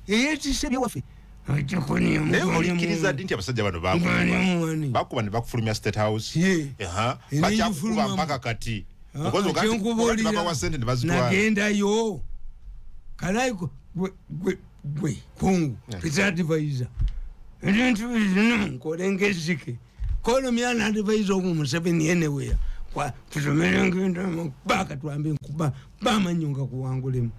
eyetise byewaffe. Naye olikkiriza ddi nti abasajja bano bakuba? Bakuba. Bakuba ne bakufulumya State House. Ye. Aha. Era Bakyakukuba ngifulumamu. mpaka kati. Ah, Because kyenkubuulira, babawa sente ne bazitwala. Nagendayo kalayi gwe kungu peter advisor, ebintu bino nkole ngezike kolomyana advisor ogu Museveni anywhere baka twambe nkuba bamanyo nga kuwangulemu.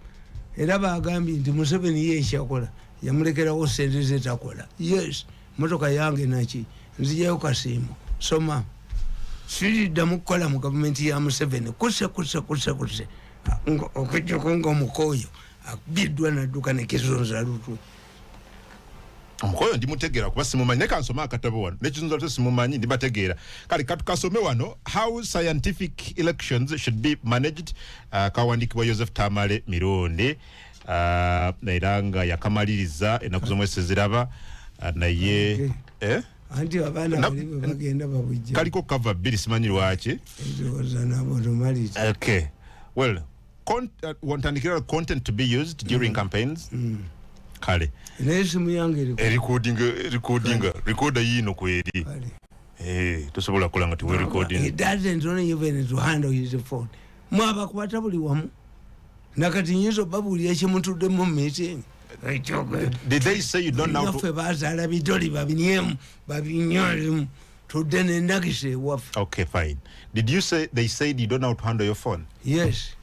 Era bagambye nti Museveni ye ekyakola yamulekerawo sente zetakola. Yes, motoka yange naki nzijayo kasiimo soma siriddamu kukola mu gavumenti ya Museveni. Kuse kuse kuse kuse okujjako nga omukooyo akubiddwa nadduka nekizunza lutwe. Omukoyo ndimutegeera kuba simumanyi, naye kansome akatabo wano. Nekizunza lutwe simumanyi, ndibategeera. Kale katukasome wano, How Scientific Elections Should Be Managed, kawandiikibwa Joseph Tamale Mirundi, era nga yakamaliriza ennaku z'omwezi ziraba, naye Okay. eh? Anti abaana bali bwe bagenda babujja. Kaliko cover bbiri, simanyi lwaki. Endowooza nabo tomaliriza. Okay, well, wantandikira content to be used during campaigns. Kale. Naye esimu yange eri Recording, recording, recorder yiino kweri. Kale. Eh, tosobola kukola nga tewe He recording. doesn't know even to handle his phone. Mwabakwata buli wamu, nakati nyinza obabuulira kyemutuddemu mu meeting. Did they say you don't know how to Naffe bazaala bidoli babinyemu babinyolemu tudde nendagisa ewaffe. Okay, fine. Did you say they said you don't know how to handle your phone? Yes.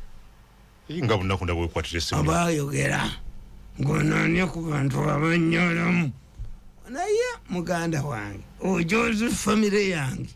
Nga bunaku ndaba wekwatira essimu. Abayogera ngonoonye ku bantu abanyolamu, naye muganda wange ojozi famire yange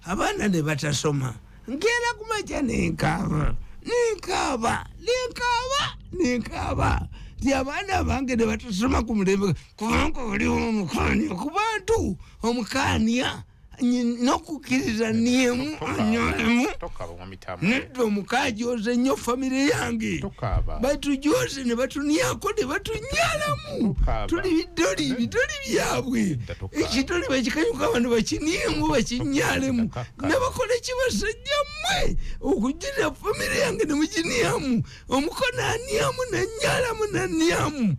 abaana ne batasoma. Nkeera kumakya nenkaaba nenkaaba nenkaaba nenkaaba ti abaana bange ne batasoma ku mulembe, kubanga oliwo omukaanya ku bantu omukaanya n'okukkiriza niemu anyolemu. Tokaaba, Mwami Tamale. Nedda, omukajoze nnyo famire yange. Tokaaba. Batujoze ne batunyako ne batunyalamu. Tokaaba. Tuli bidoli, bidoli byabwe. Nedda, tokaaba. Ekidoli bakikanyuka abantu bakiniemu bakinyalemu. Tokaaba. Nabakola kibasajja mmwe okugira famire yange ne muginyamu, omukono anyamu nanyalamu nanyamu.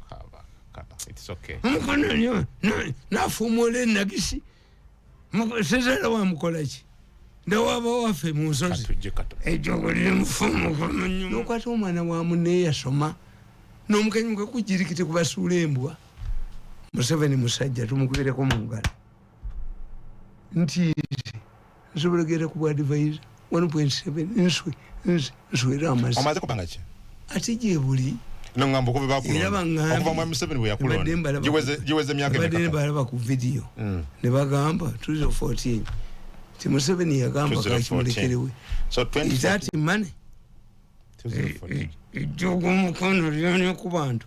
Tokaaba. Kaba. It's okay. Omukono nafuumula enagisi sezala wamukolaki ndawaba waffe mu nsozi. Katujje kato. Ejjogo limufuumuka nokwata omwana wa munne eyasoma n'omukanyuka kugirikiti kubasuula embwa. Museveni musajja tumukubireko mu ngalo nti nsobola genda ku bwadvisor 1.7 nswe nswera amazzi. Omaze kubanga ki? Ate gyebuli. Nongamba okuva Era bakulonda. baŋŋambye. Okuva Mwami Museveni bwe Mbadde yakulonda. Giweze emyaka mbadde emeka? mbalaba ku vidiyo ne bagamba 2014 ti Museveni yagamba 2014. kakimulekerewe. So 2014. Is that money? 2014. Ejjogo omukono lyone ku bantu.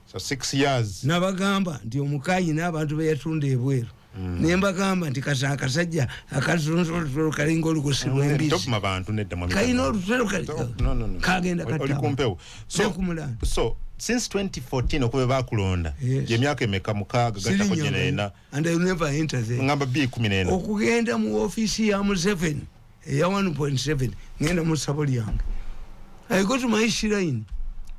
So 6 years. Nabagamba nti omukayi n'abantu beyatunda ebweru, nembagamba nti kasa akasajja akazunzolutolo kalinga olugosi lw'embizi. Tokuma bantu, nedda, Mwami Kalina Tamale. olutalo kali No. kagenda Oli kumpewo. So, Nekumulanda. so since 2014 okuva bakulonda, Yes. gyemyaka emeka? Mukaaga gattako gyeneena. And I will never enter there. Ngamba 2014. Okugenda mu ofiisi ya Museveni eya 1.7, ngenda mu ssabo lyange, I go to my shrine.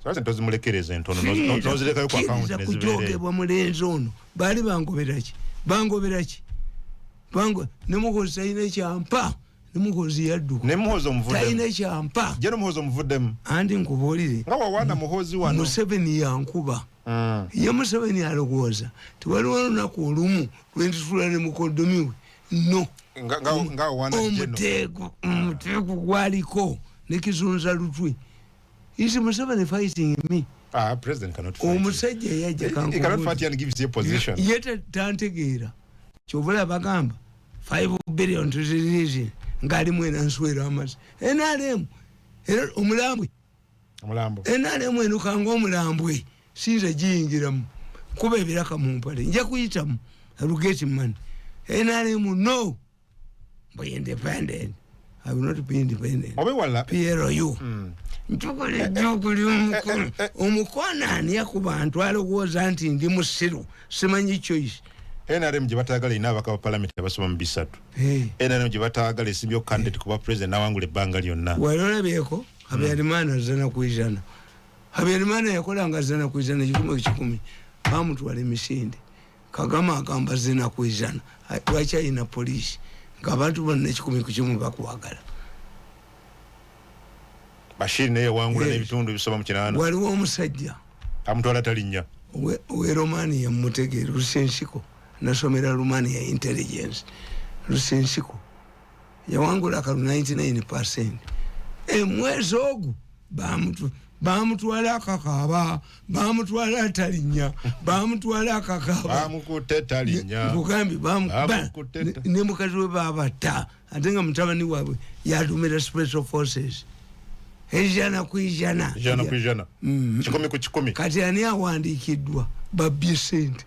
Sasa tozimulekereza entono nozirekayo ku account Kkiriza nezibeereyo. kujogebwa mulenzi ono. Baali bangoberaki? Bangoberaki? Bango ne Muhozi talina kyampa, ne Muhozi yadduka. Ne Muhozi Talina omuvuddemu. kyampa. Je ne Muhozi omuvuddemu. Andi nkubuulire. Nga wawaana Muhozi wano. Museveni yankuba. Ye Museveni alowooza tiwaliwo olunaku olumu lwentitula ne mukodomi we no. Nga wawaana Geno. Omuteeko gwaliko nekizunza lutwe. Is Museveni fighting me? Ah, president cannot fight you. Omusajja yajja. He cannot fight you and gives you a position. Ye tantegeera. Kyobula bagamba 5 billion tuzirizi ngaalimu enanswera amazzi NRM era omulambwe. Omulambo. NRM enukanga omulambwe, siyinza giyingiramu. Kuba ebiraka mu mpale, nja kuyitamu. I will get money. NRM, no, be independent. I will not be independent. Obe wala. PLU. Ntukola ejjoogo ly'omukono. Omukono ani akuba alowooza nti ndi musiru, simanyi choice. NRM gye bataagala erina ababaka ba palamenti abasoba mu 300. NRM gye bataagala esimbyewo candidate kuba president nawangula ebbanga lyonna. Wali olabyeko Habyarimana azana ku 100? Habyarimana yakolanga 100, 1 ku 100, bamutwala emisinde. Kagame agamba 100. Lwaki ayina poliisi ngaabantu bonna 1 ku 1 bakwagala? Bashir naye yawangula Yes. n'ebitundu ebisoba mu 8. Waliwo omusajja amutwala talinnya. Owe Romania, mutegeere, Lucescu. Nasomera Romania intelligence. Lucescu yawangula akalu 99%. Emwezi ogwo bamutwala akakaaba, bamutwala atalinnya, bamutwala akakaaba. Bamukutte talinnya. Nkugambye. Bamukutte Ne mukazi we babata, ate nga mutabani waabwe yadumira special forces. 100%. 100%, 100 ku 100. Kati ani awandiikiddwa? Babbye sente.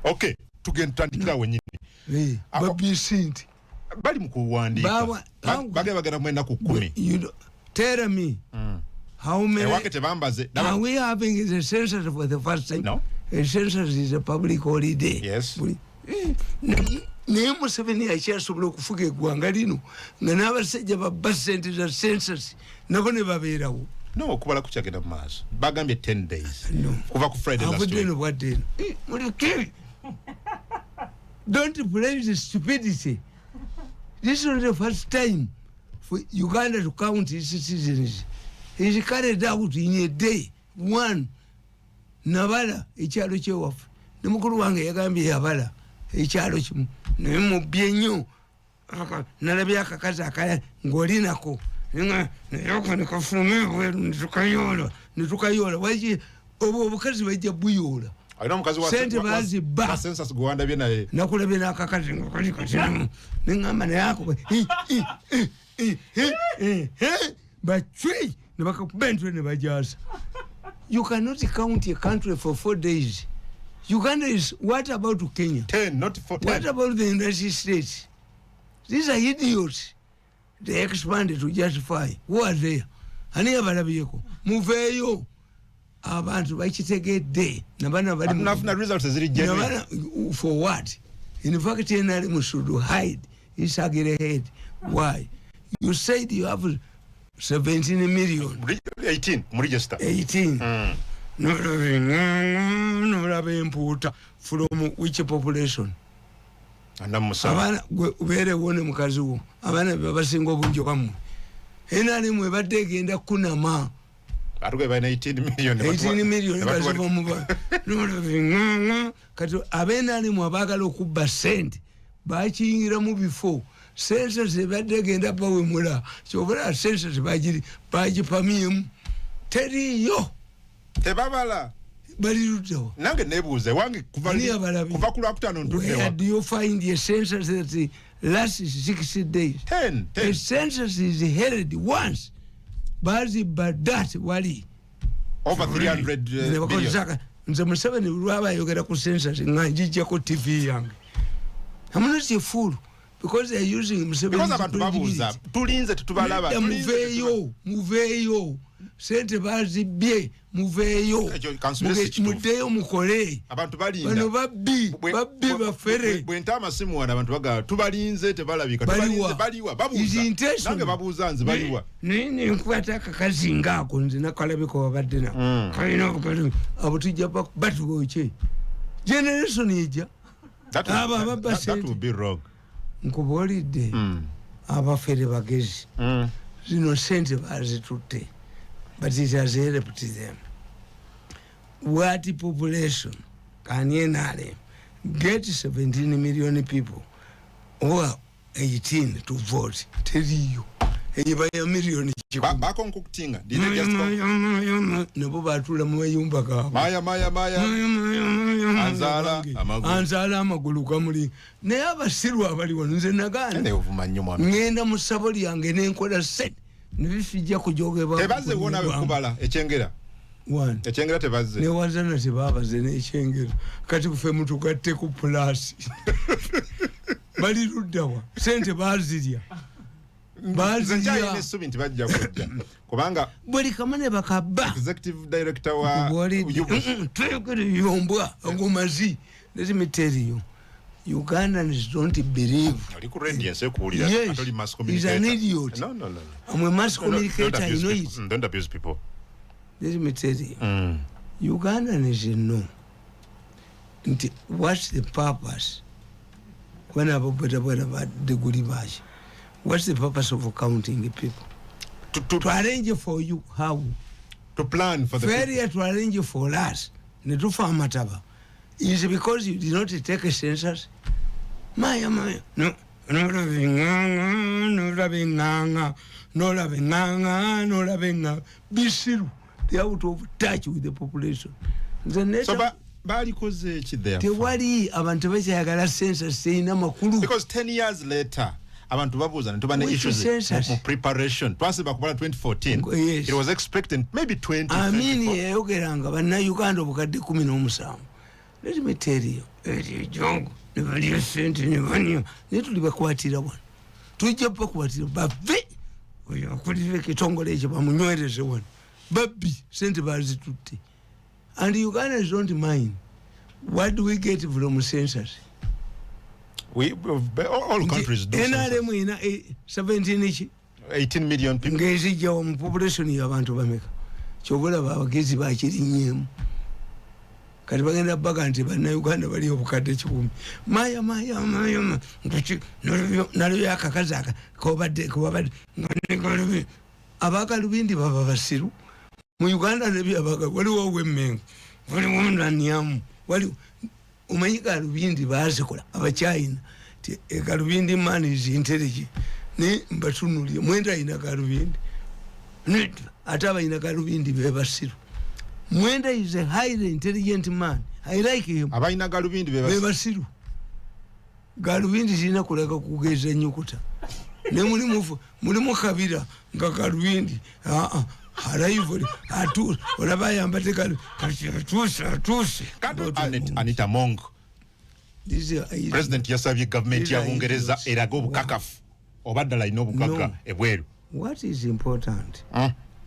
Okay, tugenda tutandikira wenyini. Babbye sente. Bali mu kuwandiika. Bagenda bagenda mu ennaku 10. You know, tell me how many Ewange tebambaze. Are we having the census for the first time? No. A census is a public holiday. Yes. Naye Museveni akyasobola okufuga eggwanga lino nga n'abasajja babba sente za census nabo ne babeerawo? No, okubala kukyagenda mu maaso. Bagambye 10 days. No. Kuva ku Friday last Avudde week. eno, bwadde eno. Muleke, don't play the stupidity. This is the first time for Uganda to count its citizens. Is carried out in a day one. Nabala ekyalo kyewaffe, ne mukulu wange yagambye yabala ekyalo kimu, naye mubye nnyo. Nalabye akakazi akala ng'oli nako naye nekafuluma ebweru, netukayoola, netukayoola. Waki obwo obukazi bajja buyoola? Alina omukazi wa Sente bazibba. wa census gwe wandabye naye. Nakulabye n'akakazi nga kali katinamu, neŋŋamba naye ako bacwi ne bakakuba entwe ne bajasa. You cannot count a country for 4 days. Uganda is, what about Kenya? 10, not 4. What 10. about the United States? These are idiots. They expanded to justify. Who are there? Ani abalabyeko? Muveeyo. Abantu bakitegedde, nabana bali Atunafuna results eziri genuine. For what? In fact, NRM should hide its ugly head. Why? You said you have 17 million. 18 mu register. 18. Nolaba empuuta from which population? 47. Abaana gwe ubeerewo ne mukazi wo, abaana be basinga obungi bammwe. NRM ebadde egenda kunama. Atugaye balina 18 million. 18 million baziva mu kati abenalimu abaagala okubba sente bakiyingira mu bifo. Census ebadde egenda bawemula, kyobula census bagipamyemu, teriyo. Tebabala. Bali luddawa? Nange nebuuza ewange kuva Ani abalabye? Kuva ku Lwakutaano ntuddewa. Where do you find a census that lasts 60 days? 10. A 10. census is held once. Bazibba dat wali. Over 300 billion. Nebakozesa. Nze Museveni lwaba ayogera ku census nga njijjako TV yange. I'm not a fool, because they are using Museveni. Because abantu babuuza, tulinze tetubalaba, tulinze. Muveeyo, muveeyo. Sente bazibbye, muveeyo. Ekyo kansubire si kituufu. Muddeyo mukole. Abantu balinda. Bano babbi, babbi, bafere. Bwe nta amasimu wano, abantu bagamba tubalinze, tebalabika. Baliwa? Tubalinze, baliwa? Is Babuuza. intentional. Nange babuuza nze, baliwa? Naye nenkwata akakazi ngaako, nze nakalabika wabadde nako kalina obukazi abo, tujja batwoke generation ejja. Abo ababba That sente. will be wrong. Nkubuulidde, abafere bagezi. Zino sente bazitutte, but it has helped them. What population can NRM get 17 million people or 18 to vote? Teriyo. Eyiba ya miliyoni 1,000. Bakonkukutinga. Did they just come? Nabo batula mu mayumba gaabwe. Maya maya maya. Anzaala amagulu. Anzaala amagulu gamuli. Naye abasiru abali wano, nze nagaana. Naye ovuma nnyo mwami. Ŋŋenda mu ssabo lyange nenkola sente nebifijja kujogebwa. Tebazzeewo naawe kubala ekyengera. One. Ekyengera tebazze. Newazana tebabaze n'ekyengera. Kati ffe mutugatte ku plus. Bali luddawa? Sente bazirya. Nze nkyalina essuubi nti bajja kujja, kubanga buli kamu ne bakaba. Executive director wa UBOS. Yombwa agomazi. Let me tell you, Ugandans don't believe. Oli ku radio, ensi ekuwulira. Yes, ate oli mass he's an communicator. idiot. No, no, no, no. I'm a mass No, no, don't communicator, I abuse know people. it. Don't abuse people. Let me tell you, Ugandans know nti what's the purpose when abobodaboda badiguli baki, what's the purpose of counting people? To To arrange for you how? To plan for the people. Failure to arrange for us ne tufa amataba is because you did not take a census. Maya maya no, nolaba eŋŋaŋa, nolaba eŋŋaŋa, nolaba eŋŋaŋa, nolaba eŋŋaŋa, bisiru. They out of touch with the population. Nze So neta balikoze ki therefore? Tewali, abantu bakyayagala census, terina makulu. Because 10 years later abantu babuuza ne tuba ne Which issues census? mu preparation. Twasiba kubala 2014. Yes. It was expected maybe 20 Amini yayogeranga Bannayuganda obukadde 17. Let me tell you, eryo ne balya sente ne banywa, naye tuli bakwatira wano, tujja bakwatira bave. Oyo akulira ekitongole ekyo bamunywereze wano. Babbi, sente bazitutte. And Ugandans don't mind. What do we get from census? All countries do census. NRM ina 17 ki? 18 million people. Ng'ezijjawo mu population y'abantu bameka? Kyova olaba abagezi bakirinyeemu. Kati bagenda baga nti Bannayuganda bali obukadde 1,000. Maya maya maya nalabyo akakazi aka kobadde kobadde nga abagalubindi baba basiru mu Uganda. Nebyabaga waliwo owemmengo, waliwo naniamu, wali omanyi galubindi bazikola Abachina ti egalubindi man is intelligent. Ne mbatunulire mwenda ayina galubindi, ate abalina galubindi bebasiru. Mwenda is a highly intelligent man, I like him. Abalina galubindi bebasiru. Galubindi zirina kulaga kugeza enyukuta ne mulimu kabira nga galubindi araivoli atu olaba ayambadde atuuse atuuse. Anita Among, president yasabye gavumenti ya Bungereza eraga obukakafu oba ddala alina obugagga ebweru. What is important,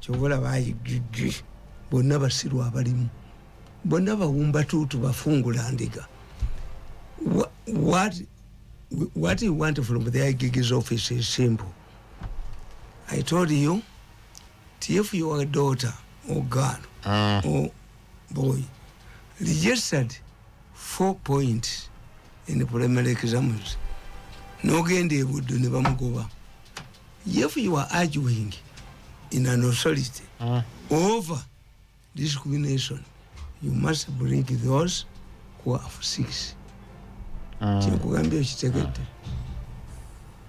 kyova olaba ayigigi bonna basiru, abalimu bonna bawumba tuutu, bafungula ndiga. What you want from the IGG's office is simple. I told you, if your daughter or girl or boy registered 4 points in the primary exams, nogenda ebuddu ne bamugoba. If you are arguing in an authority over discrimination, you must bring those who are 6. Kyenkugambye okitegedde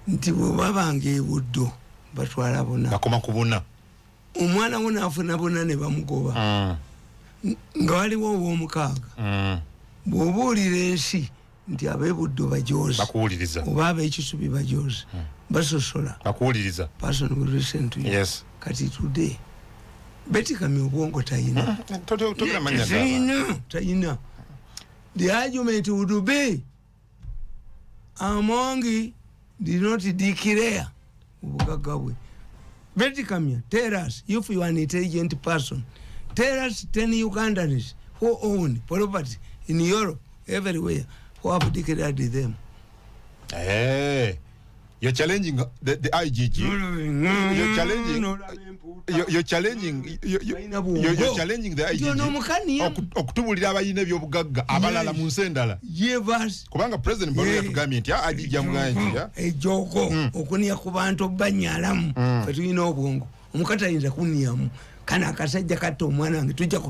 nti bwe babanga ebuddo batwala bona. Bakoma ku buna. Omwana wo naafuna bonna ne bamugoba, nga waliwo ow'omukaaga. Bw'obuulira ensi nti ab'ebuddo bajozi, bakuwuliriza, oba ab'ekisubi bajozi, basosola, bakuwuliriza. Person will listen to you. Kati today Betty Kamya obwongo tayina. Togera manya gaba. Tayina, tayina. The argument would be Among did not declare obugagga bwe. Betty Kamya, tell us, if you are an intelligent person, tell us 10 Ugandans who own property in Europe, everywhere, who have declared them. Hey, you're challenging the IGG. You're challenging the IGG. Okutubulira abalina ebyobugagga abalala mu nsi endala. Give us. Kubanga President Barrow yatugambye nti IGG yamugambye nti Ejoko okunia ku bantu banyalamu. Fe tulina obwongo. Omukata ayinza kuniamu. Kana akasajja katta omwana wange, tujja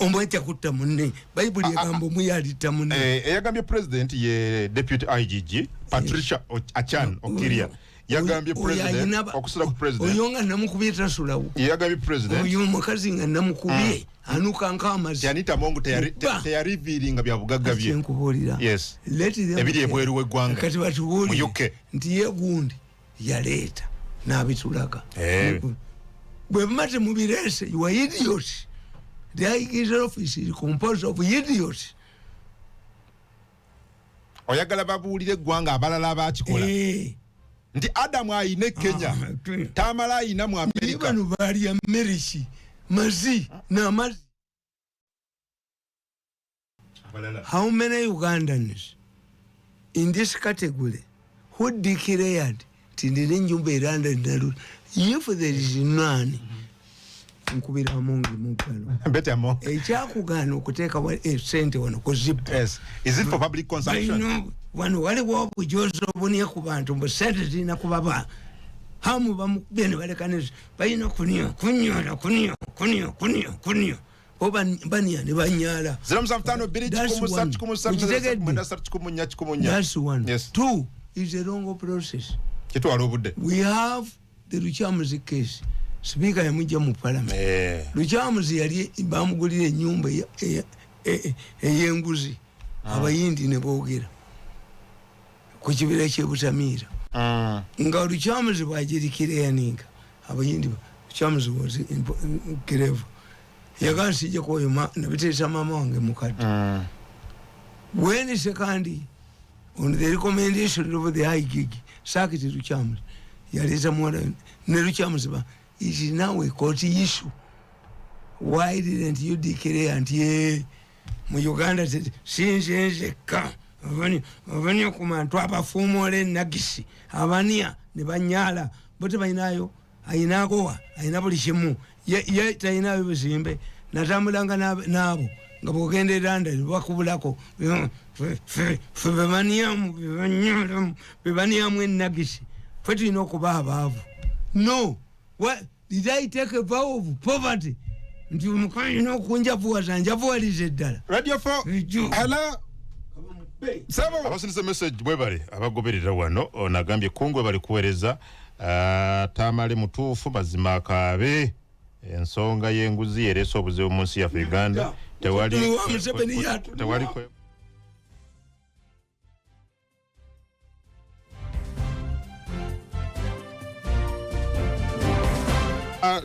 omwajja kutta munne. Bayibuli egamba omuyo alitta munne. Eyagambye president ye deputy IGG Patricia Achan Okiria. Yagambye president okusula ku president. Oyo nga namukubye tasulawo. Yagambye president. Oyo omukazi nga namukubye anuka nk'amazzi. Anita Among teyariviiringa bya bugagga bye. Nkubuulira. Yes. Let them Ebiri ebweru w'eggwanga. Kati batubuulire Mu UK. nti ye gundi yaleeta n'abitulaga. Bwe buma temubireese, you are idiot. The IG's office is composed of idiots. Oyagala babuulire eggwanga abalala abakikola nti Adamu ayina e Kenya, Tamala ayina mu Amerika. Bano balya meriki mazi n'amazzi. How many Ugandans in this category who declared nti ndina ennyumba e London nalu? If there is none, nkubira Amongi muggalo. Betty Among. Ekyakugaana okuteeka esente wano ku zibba. Yes. Is it for public consumption? Wano waliwo obujozi obunia ku bantu mbu sente zirina kubaba hamu bamukubye ne baleka balina kunia kunyola kunia kunia kunia kunia bo bania ne banyala. 075 That's 2 one. 3 Okitegedde? 3 3 4. That's one. Yes. Two is a long process. Kitwala obudde. We have the Lukyamuzi case. Speaker yamujja mu parliament. Lukyamuzi yali bamugulira ennyumba ey'enguzi, abayindi ne boogera ku kibira ky'ebutamiira nga Lukyamuzi bwagirikireyaninga abayindi. Lukyamuzi was clever. Yagaa sijja kwoyo nabiteesa maama wange mukadde. When Sekandi, on the recommendation of the IGG, sacked Lukyamuzi, yaleeta muwala ne Lukyamuzi ba it is now a court issue. Why didn't you declare nti mu Uganda sinze nzekka abani ku bantu abafuumula enagisi abania ne banyala bo tebalinayo, ayinakowa ayina buli kimu, ye talinayo bizimbe natambulanga n'abo nga bwogenda e London bakubulako fe bebaniamu bebanyalamu bebaniamu enagisi, fe tulina okuba abaavu. No. What, did I take a vow of poverty nti omukazi alina okunjavuwaza njavuwaliza eddala? Radio 4. Ejo. Hello. Sabo. Abasindise message bwebale abagoberera wano onagambye kungwe bali kuweereza, Tamale mutuufu mazima akaabe ensonga y'enguzi ereese obuzibu mu nsi yaffe Uganda. Tewali Wa Museveni yatu- tewali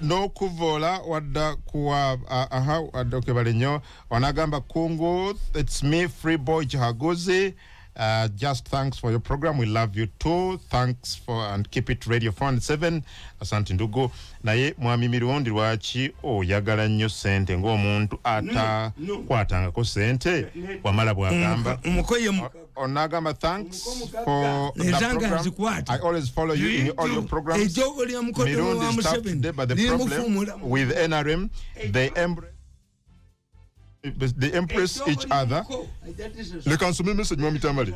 n'okuvoola wadda kuwa aha wadda okebale nnyo. Onagamba kungu, it's me, Free Boy Jahaguzi. Just thanks for your program, we love you too, thanks for and keep it Radio 47. Asante ndugu. Naye mwami Mirundi, lwaki oyagala nnyo sente ng'omuntu atakwatangako sente wamala bwagamba? Omukoye. Onagamba thanks for the Ezanga program. nzikwata. I always follow you in all your programs. Ejjogo lya mukodo wa Mirundi is tough Museveni today, but the problem lirimufuumula. with NRM, they embrace each other. Leka nsome message, mwami Tamale.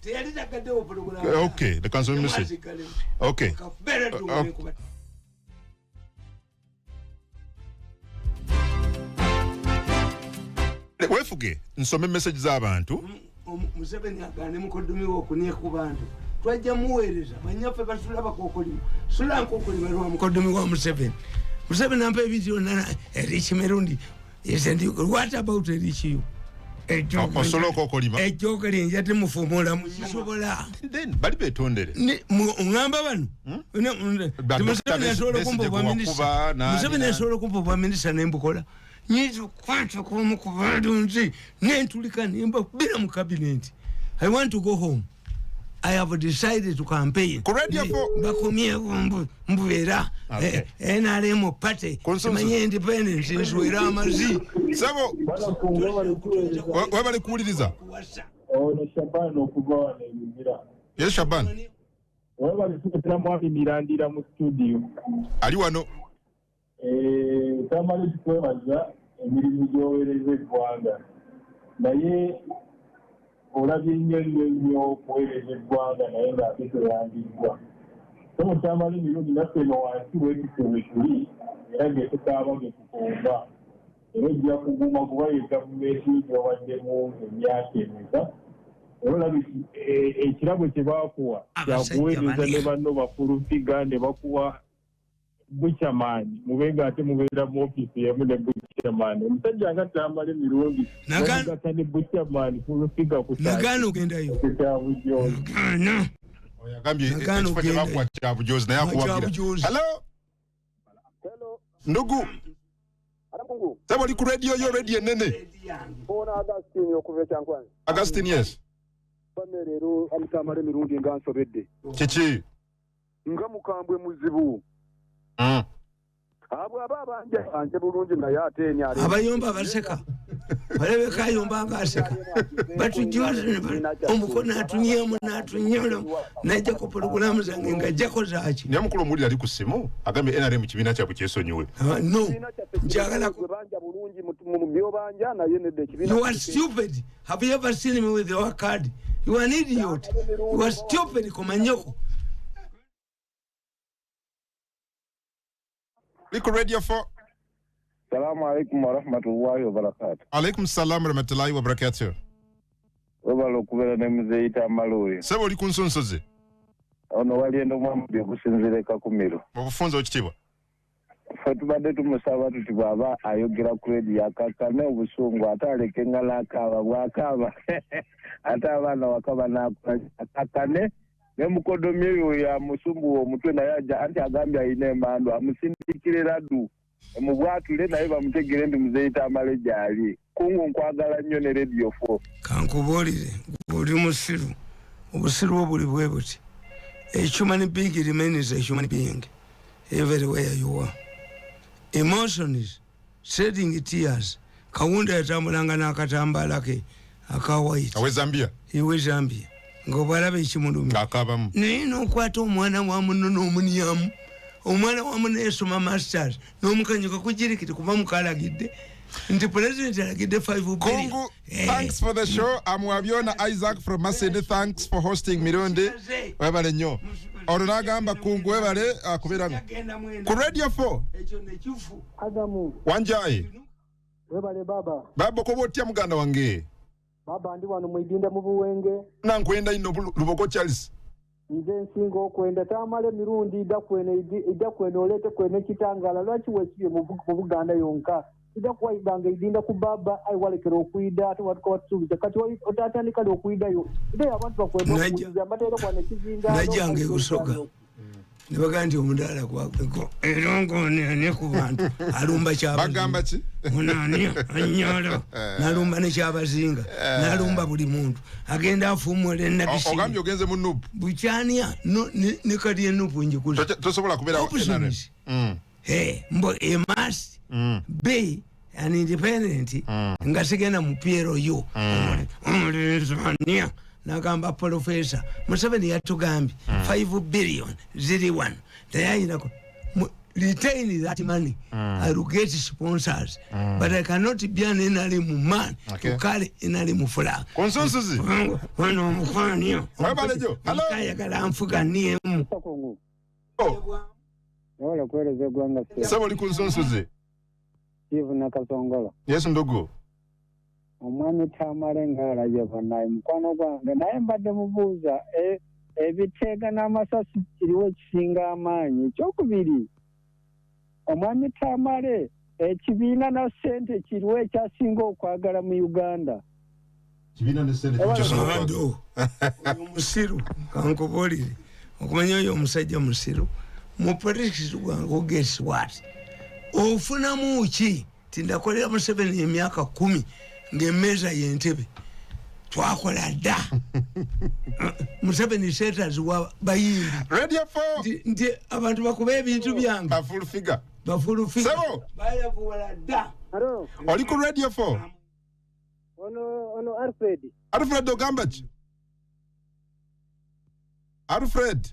Teyali tagaddewo program. Okay, leka nsome message. Okay. Kabeera tuwulire. Weefuge nsome message z'abantu. Museveni agane mukodomi we okunia ku bantu twajja muweereza banyaffe basula bakokolima sula nkokolima lwa mukodomi wa Museveni. Museveni ampa ebintu byonna eriki mirundi. Yes, and what about erikiyo? Osobola okokolima. Ejjoogo lyenja temufumula mukisobola. Then bali betondere. Oŋŋamba bano Ba Ti Dr. Museveni asobola okumpa Besigye obwa gwe minisita. wakuba, Museveni asobola okumpa obwa minisita nembukola nyinza okukwata kumu ku balunzi nentulika nembakubira mu kabineti. I want to go home. I have decided to campaign. Ku Radio 4. Bakomyewo mbubeera Okay. NRM party. Consensus. Manye independence nswera amazi. Sabo webale kuwuliriza. Ono Shaban okuva wano ebibira. Yes, Shaban. Webale tukutira mwami Mirandira mu studio. Ali wano. Tamale, tukwebaza emirimu gy'oweereza eggwanga, naye olabye nnyo nnyo nnyo okuweereza eggwanga naye ng'ate toyambiddwa. So Tamale Mirundi, naffe eno wansi weetutyo we tuli era ge tukaaba ge tukomba, era ojja kuguma kuba ye gavumenti gy'obaddemu emyaka emeka, era olaba ekirabo kye baakuwa Abasajja kyakuweereza ne bani. banno bafulufiga ne bakuwa bukyamaani mube nga ate mubeera mu ofiisi emu ne bukyamaani, omusajja nga Tamale Mirundi bamugata ne bukyamaani fulufiga ku Nagaana ogendayo. kyabujozi. Nagaana. Oyagambye Nagaana ekifo kye ogenda. bakuwa kya bujozi naye akuwagira. Kya bujozi. Hello. Ndugu. Sebo, oli ku radio yo, radio enene. Bona Agustin okuva Ekyankwanzi. Agustin, yes. Bane leero amutamala emirundi nga nsobedde. Kiki? Nga mukambwe muzibu. Abo aba abanja anje bulungi, naye ate eni ali Abayomba baseka, balabeka ayomba nga aseka, batujja omukono atunyemu natunyemu, najjako pologulamu zange nga ajjako zaki. Naye mukulu, omuwulire ali ku ssimu agambye NRM kibiina kyabwe kyesonyiwe. Ah, no, njagala Gwe banja bulungi mu byobanja, naye nedda ekibiina. You are stupid. Have you ever seen me with your card? You are an idiot. You are stupid, komanyoko. Oli ku Radio 4. Salamu alaikum warahmatullahi wabarakatu. Alaikum salam warahmatullahi wabarakatuh. Webala okubeera ne muzeeyi Tamale oyo. Sebo, oli ku nsonsoze. Ono waliendo Muhammadi okusinziira e Kakumiro. Mu bufunze, ekitiibwa. Ffe tubadde tumusaba tuti bw'aba ayogera ku rediyo akakkane obusungu, ate aleke nga n'akaaba, bw'akaaba ate abaana waka banaakola. Akakkane ne mukodomi oyo amusumbuwa omutwe, naye aja anti agambye alina emmandu, amusindikire laddu emubwatule, naye bamutegere nti muzeeyi Tamale gyali. Kungu, nkwagala nnyo ne Radio 4. Kankubuulire, oli musiru, obusiru bwo buli bwe buti. A human being remains a human being everywhere you are. Emotions, shedding tears. Kawunda yatambulanga n'akatambaala ke aka white. Awe Zambia. Iwe Zambia ng'obwalaba ekimulumi. Ng'akaabamu. Naye nokwata omwana wa muno n'omunyamu, omwana wa muno yasoma masters n'omukanyuka kugirikiti kuba mukalagidde nti president alagidde 5. Kungu, thanks for the show. I'm Wabiona Isaac from Masindi. Thanks for hosting Mirundi. Webale nnyo. Ono n'agamba Kungu webale kubeera ku Radio 4. Ekyo nekifu. Adamu. Wanjayi. Webale baba. Baba, okoba otya muganda wange? Baba, ndi wano mwidinda mu Buwenge. Nankwenda ino Lubogo Charles. Nze nsinga okwenda Tamala emirundi, idda kweno, idda kweno oleete kweno ekitangala. Lwaki weesibye mu Buganda yonka? Idda kuwaidanga idinda ku baba, ayi walekera okwida, ate watuka watusuubiza kati otatandika li okwidayo, idayo abantu bakwenda okuwuliza mbateera kwana ekizindaalo. Najjanga ebusoga ne bagaa nti omudaala gwagweko era ngoonane ku bantu alumba. Bagamba ki? Onani anyala nalumba nekyabazinga, nalumba buli muntu agenda afuumula. Enakisi. Ogambye ogenze mu NUP. Bukyania ne kati enupu njikuza. Tosobola kubeera NRM. Options. Hey, mbo e must be an independent nga sigenda mu PLU omuleezania. Nagamba Profesa Museveni yatugambye 5 billion ziri wano, naye ayinako retain that money. I will get sponsors, but I cannot be an NRM man to carry NRM flag. Konsensus. Wano omukwano. Webale jo. Hello. Ayagala nfuga niemu. Oh, Wala kuweereza eggwanga. Sebo, oli ku nsonsoze. Steve Nakasongola. Yes, ndugu. Omwami Tamale ngaalabye bannaye mukwano gwange, naye mbadde mubuuza ebiteega n'amasasi kiriwo ekisinga amaanyi? Ekyokubiri, omwami Tamale, ekibiina na ssente kiriwo ekyasinga okwagala mu Uganda? Kibiina ne ssente kyosobola okwagala. Ado oyo musiru, kankubuulire, okumanya oyo omusajja musiru mu politics gwange. Guess what, ofunamu ki tindakolera Museveni emyaka 10 ng'emmeeza y'entebe twakola dda. Museveni setas wa bayimbi. Radio 4. Nti abantu bakube ebintu byange. A full figure. Bafulufi. Sebo. Bayavuwala dda. Alo. Oli ku Radio 4. Ono Alfred. Alfred, ogamba ki? Alfred.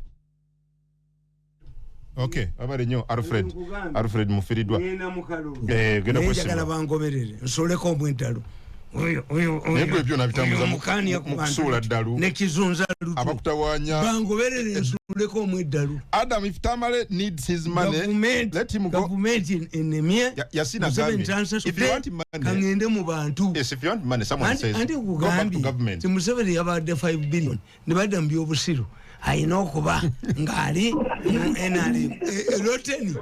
Okay, abale nnyo Alfred. Nkugambye. Alfred mufiriddwa. Ngenda mu kalulu. Eh, genda Naye kwesiba. njagala bangoberere nsuleko omwentalo. Oyo, oyo, oyo. Naye gwe ebyo nabitambuza Oyo mukania ku mu bantu. kusuula ddalu. Nekizunza lutu. Abakutawaanya. Bangoberere nsuleko omweddalu. Adam, if Tamale needs his money, Gavumenti, let him go. gavumenti enemye. Yasina Museveni agambye, tansasudde, if you want money, kaŋŋende mu bantu. Yes, if you want money, someone says, Anti go back to nkugambye government. ti Museveni yabadde 5 billion ne badda mu byobusiru, alina okuba ng'ali mu NRM eroteni.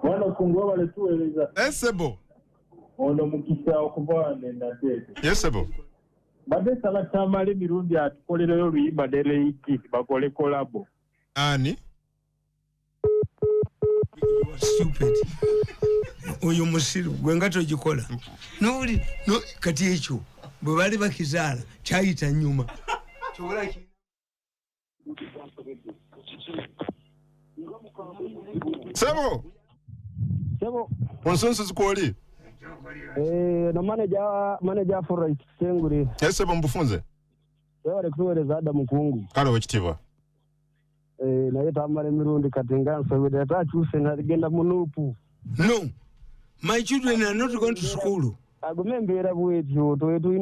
Mwana Kungu, wabale tuweereza. Esebo. Ono Mukisa okuva wano enateete. Yes, Sebo. Mbadde nsaba Tamala emirundi atukolereyo oluyimba ne Leiki bakole collabo. Ani? Stupid. Oyo musiru gwe nga togikola. Nowuli no, kati ekyo bwe baali bakizaala kyayita nyuma. Sebo. Sebo. Onsunsu kwoli. No manager for right Sengure. Sebo mbufunze. Wewe kutuwereza Adam Mukungu. Kale wekitiibwa. Naye Tamale Mirundi kati nga nsobedde ate akyuse nagenda mu Nuupu. No. My children are not going to school. Agume embeera bwetyo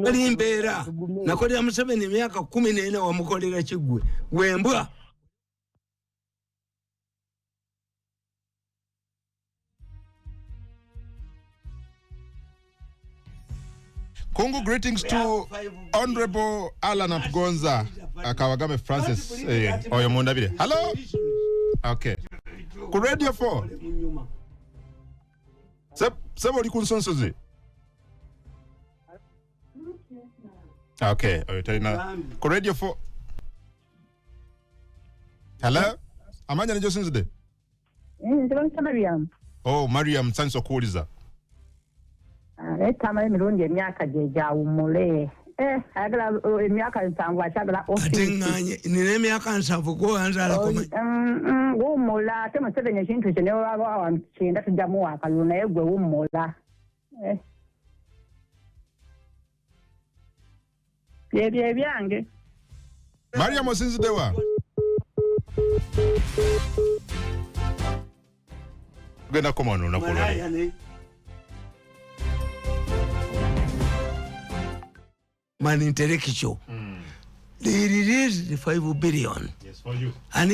ali mbeera. Nakolera Museveni emyaka 14 wamukolera kiggwe. Wembwa. Kungu, greetings to Honorable Alan Atugonza, Kawagame Francis, oyo mundabire. Hello? Okay. Ku Radio 4. Sebo oli ku nsonsozi? Okay, oyo talina. Ku Radio 4. Hello? Amanya ni Josinzide? Nze Mariam. Oh, Mariam, nsanyuse okuwuliza. Tamale Mirundi emyaka gye gyawummule. Ayagala emyaka 70 akyagala Ate ofiisi. ŋŋaanye nina emyaka 70 gwowanzaala koma. Wummula ate Museveni ekintu kye ne bw'aba wa 90 tujja muwa akalulu naye gwe wummula. Byebyo ebyange. Mariam osinzidde wa? Tugenda kukoma wano olunaku olwaleero. Man intellectual. They released the 5 billion. Yes, for you. And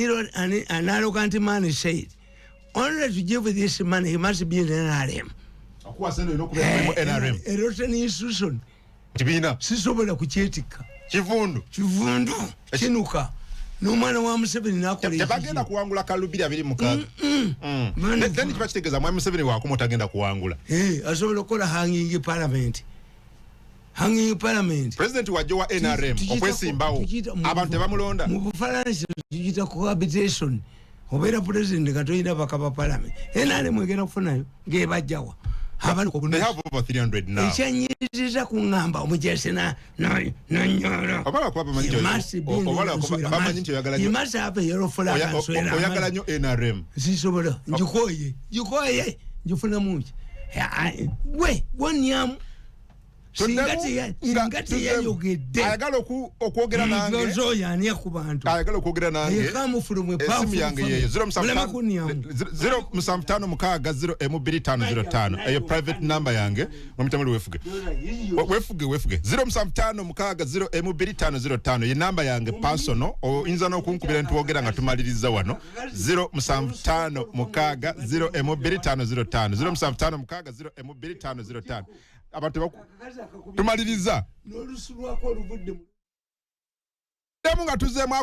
an arrogant man said, only to give this money, he must be in NRM. Akuwa sente olina okubeera mu NRM. A rotten institution. Kibiina. Sisobola kukyetikka. Kivundu. Kivundu. Kinuka. N'omwana wa Museveni n'akola Tebagenda kuwangula kalulu 2026. Then kiba kitegeeza mwami Museveni wakoma otagenda kuwangula. Asobola okukola hanging parliament. Hanging parliament. President wajjo wa NRM okwesimbawo abantu tebamulonda. Mu Bufalansa tukiyita cohabitation. Obeera president nga toyina baka ba parliament. NRM egenda kufunayo ng'ebajjawa. They have over 300 now. Ekyanyiziza ku ŋŋamba omujesi nanyolo. Obala kuba bamanyi nti oyagala nnyo. He must have a yellow flag and swear. Oyagala nnyo NRM. Sisobola. Njikooye. Njifunamu ki? Gwe gwonnyamu. Singa teyayogedde. Ayagala okwogera nange. Oyo ani ku bantu? Ayagala okwogera nange. Esimu yange yeeyo 0756 0M2505 eyo private number yange. Mwamutamuli wefuge. Wefuge. 0756 0M2505 ye namba yange personal. Oyinza n'okunkubira ntwogera nga tumaliriza wano. 0756 0M2505 0756 0M2505. Abantu tumaliriza. N'olusu lwako oluvudde mu Demu nga tuzeemu.